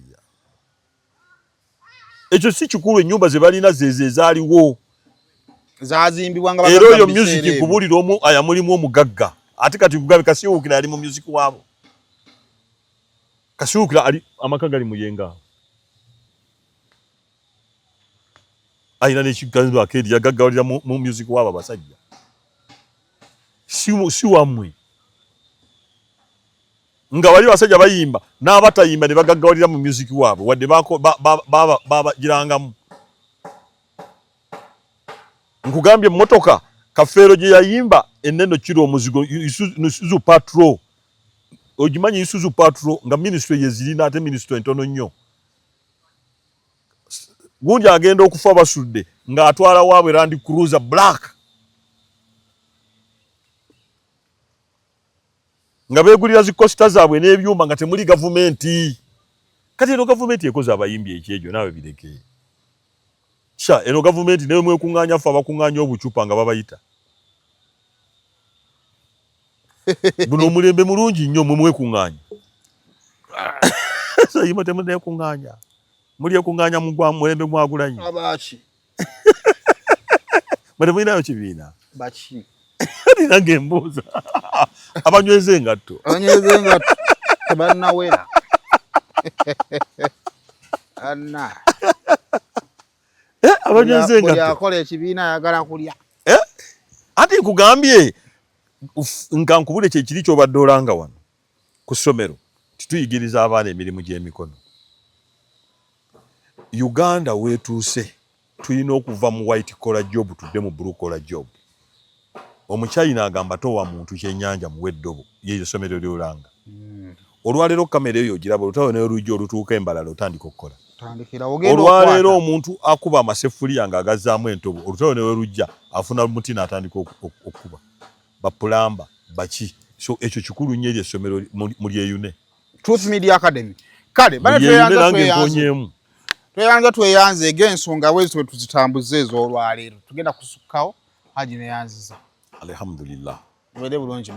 ekyo si kikulu. Ennyumba ze balina zezo ezaaliwo. Zazimbibwa nga Era bagagga oyo mu biseera music ebyo. Nkubuulira, omu aya mulimu omugagga, ate kati kugabe Kasiwukira yali mu music waabo. Kasiwukira ali amaka gali Muyenga awo, alina nekiganzo akedi, yagaggawalira mu music waabo abasajja. Si wammwe. Nga bali basajja bayimba n'abatayimba ne bagaggawalira mu music waabwe, wadde babagirangamu. Nkugambye emmotoka Kafeero gye yayimba ennene kiro omuzigo, Isuzu Patrol, ogimanyi Isuzu Patrol, nga minisitule yezirina, ate minisitule entono nnyo. Gundi agenda okufa basudde ng'atwala waabwe Land Cruiser black, nga beegulira zi Coaster zaabwe n'ebyuma, nga temuli gavumenti. Kati eno gavumenti ekoze abayimbi ekyejo, naawe bireke. Kya eno gavumenti naye mwekuŋŋaanya, ffe abakuŋŋaanya obucupa nga babayita. Guno omulembe mulungi nnyo, mwe mwekuŋŋaanya. Sayimo temunekuŋŋaanya, mulyekuŋŋaanya mu gwa mulembe gwagulanyi. Abaki? Mwe temulinayo kibiina. Baki? Kati nange mbuuza abanyweza engatto. Abanyweza engatto tebannawera anna. Eh, abanyweza Buli engatto. akola ekibiina ayagala kulya. Eh? Ate nkugambye nga nkubule kyekiri kyobadde olanga wano ku ssomero, tituyigiriza abaana emirimu gy'emikono. Uganda weetuuse, tulina okuva mu white collar job tudde mu blue collar job. Omuchina agamba towa muntu kyennyanja, muwe eddobo. Yeyo essomero lyolanga olwaleero. Kamera eyo ogiraba, olutalo n'olujja olutuuka embalala, otandika okukola. Tandikira ogenda Olwaleero okwata. omuntu akuba amasefuliya ng'agazzaamu entobo, olutalo ne lujja afuna muti n'atandika okukuba bapulamba baki. So ekyo kikulu nnyo eri essomero mulyeyune. Truth Media Academy. Kale bale, Mulyeyune. tweyanza. Nange Tweyanza. nkonyeemu. Tweyanza, tweyanza. Eg'ensonga bwezi twe tuzitambuze ez'olwaleero, tugenda kusukkawo. Haji, neyanziza. Alhamdulillah. Mubeere bulungi.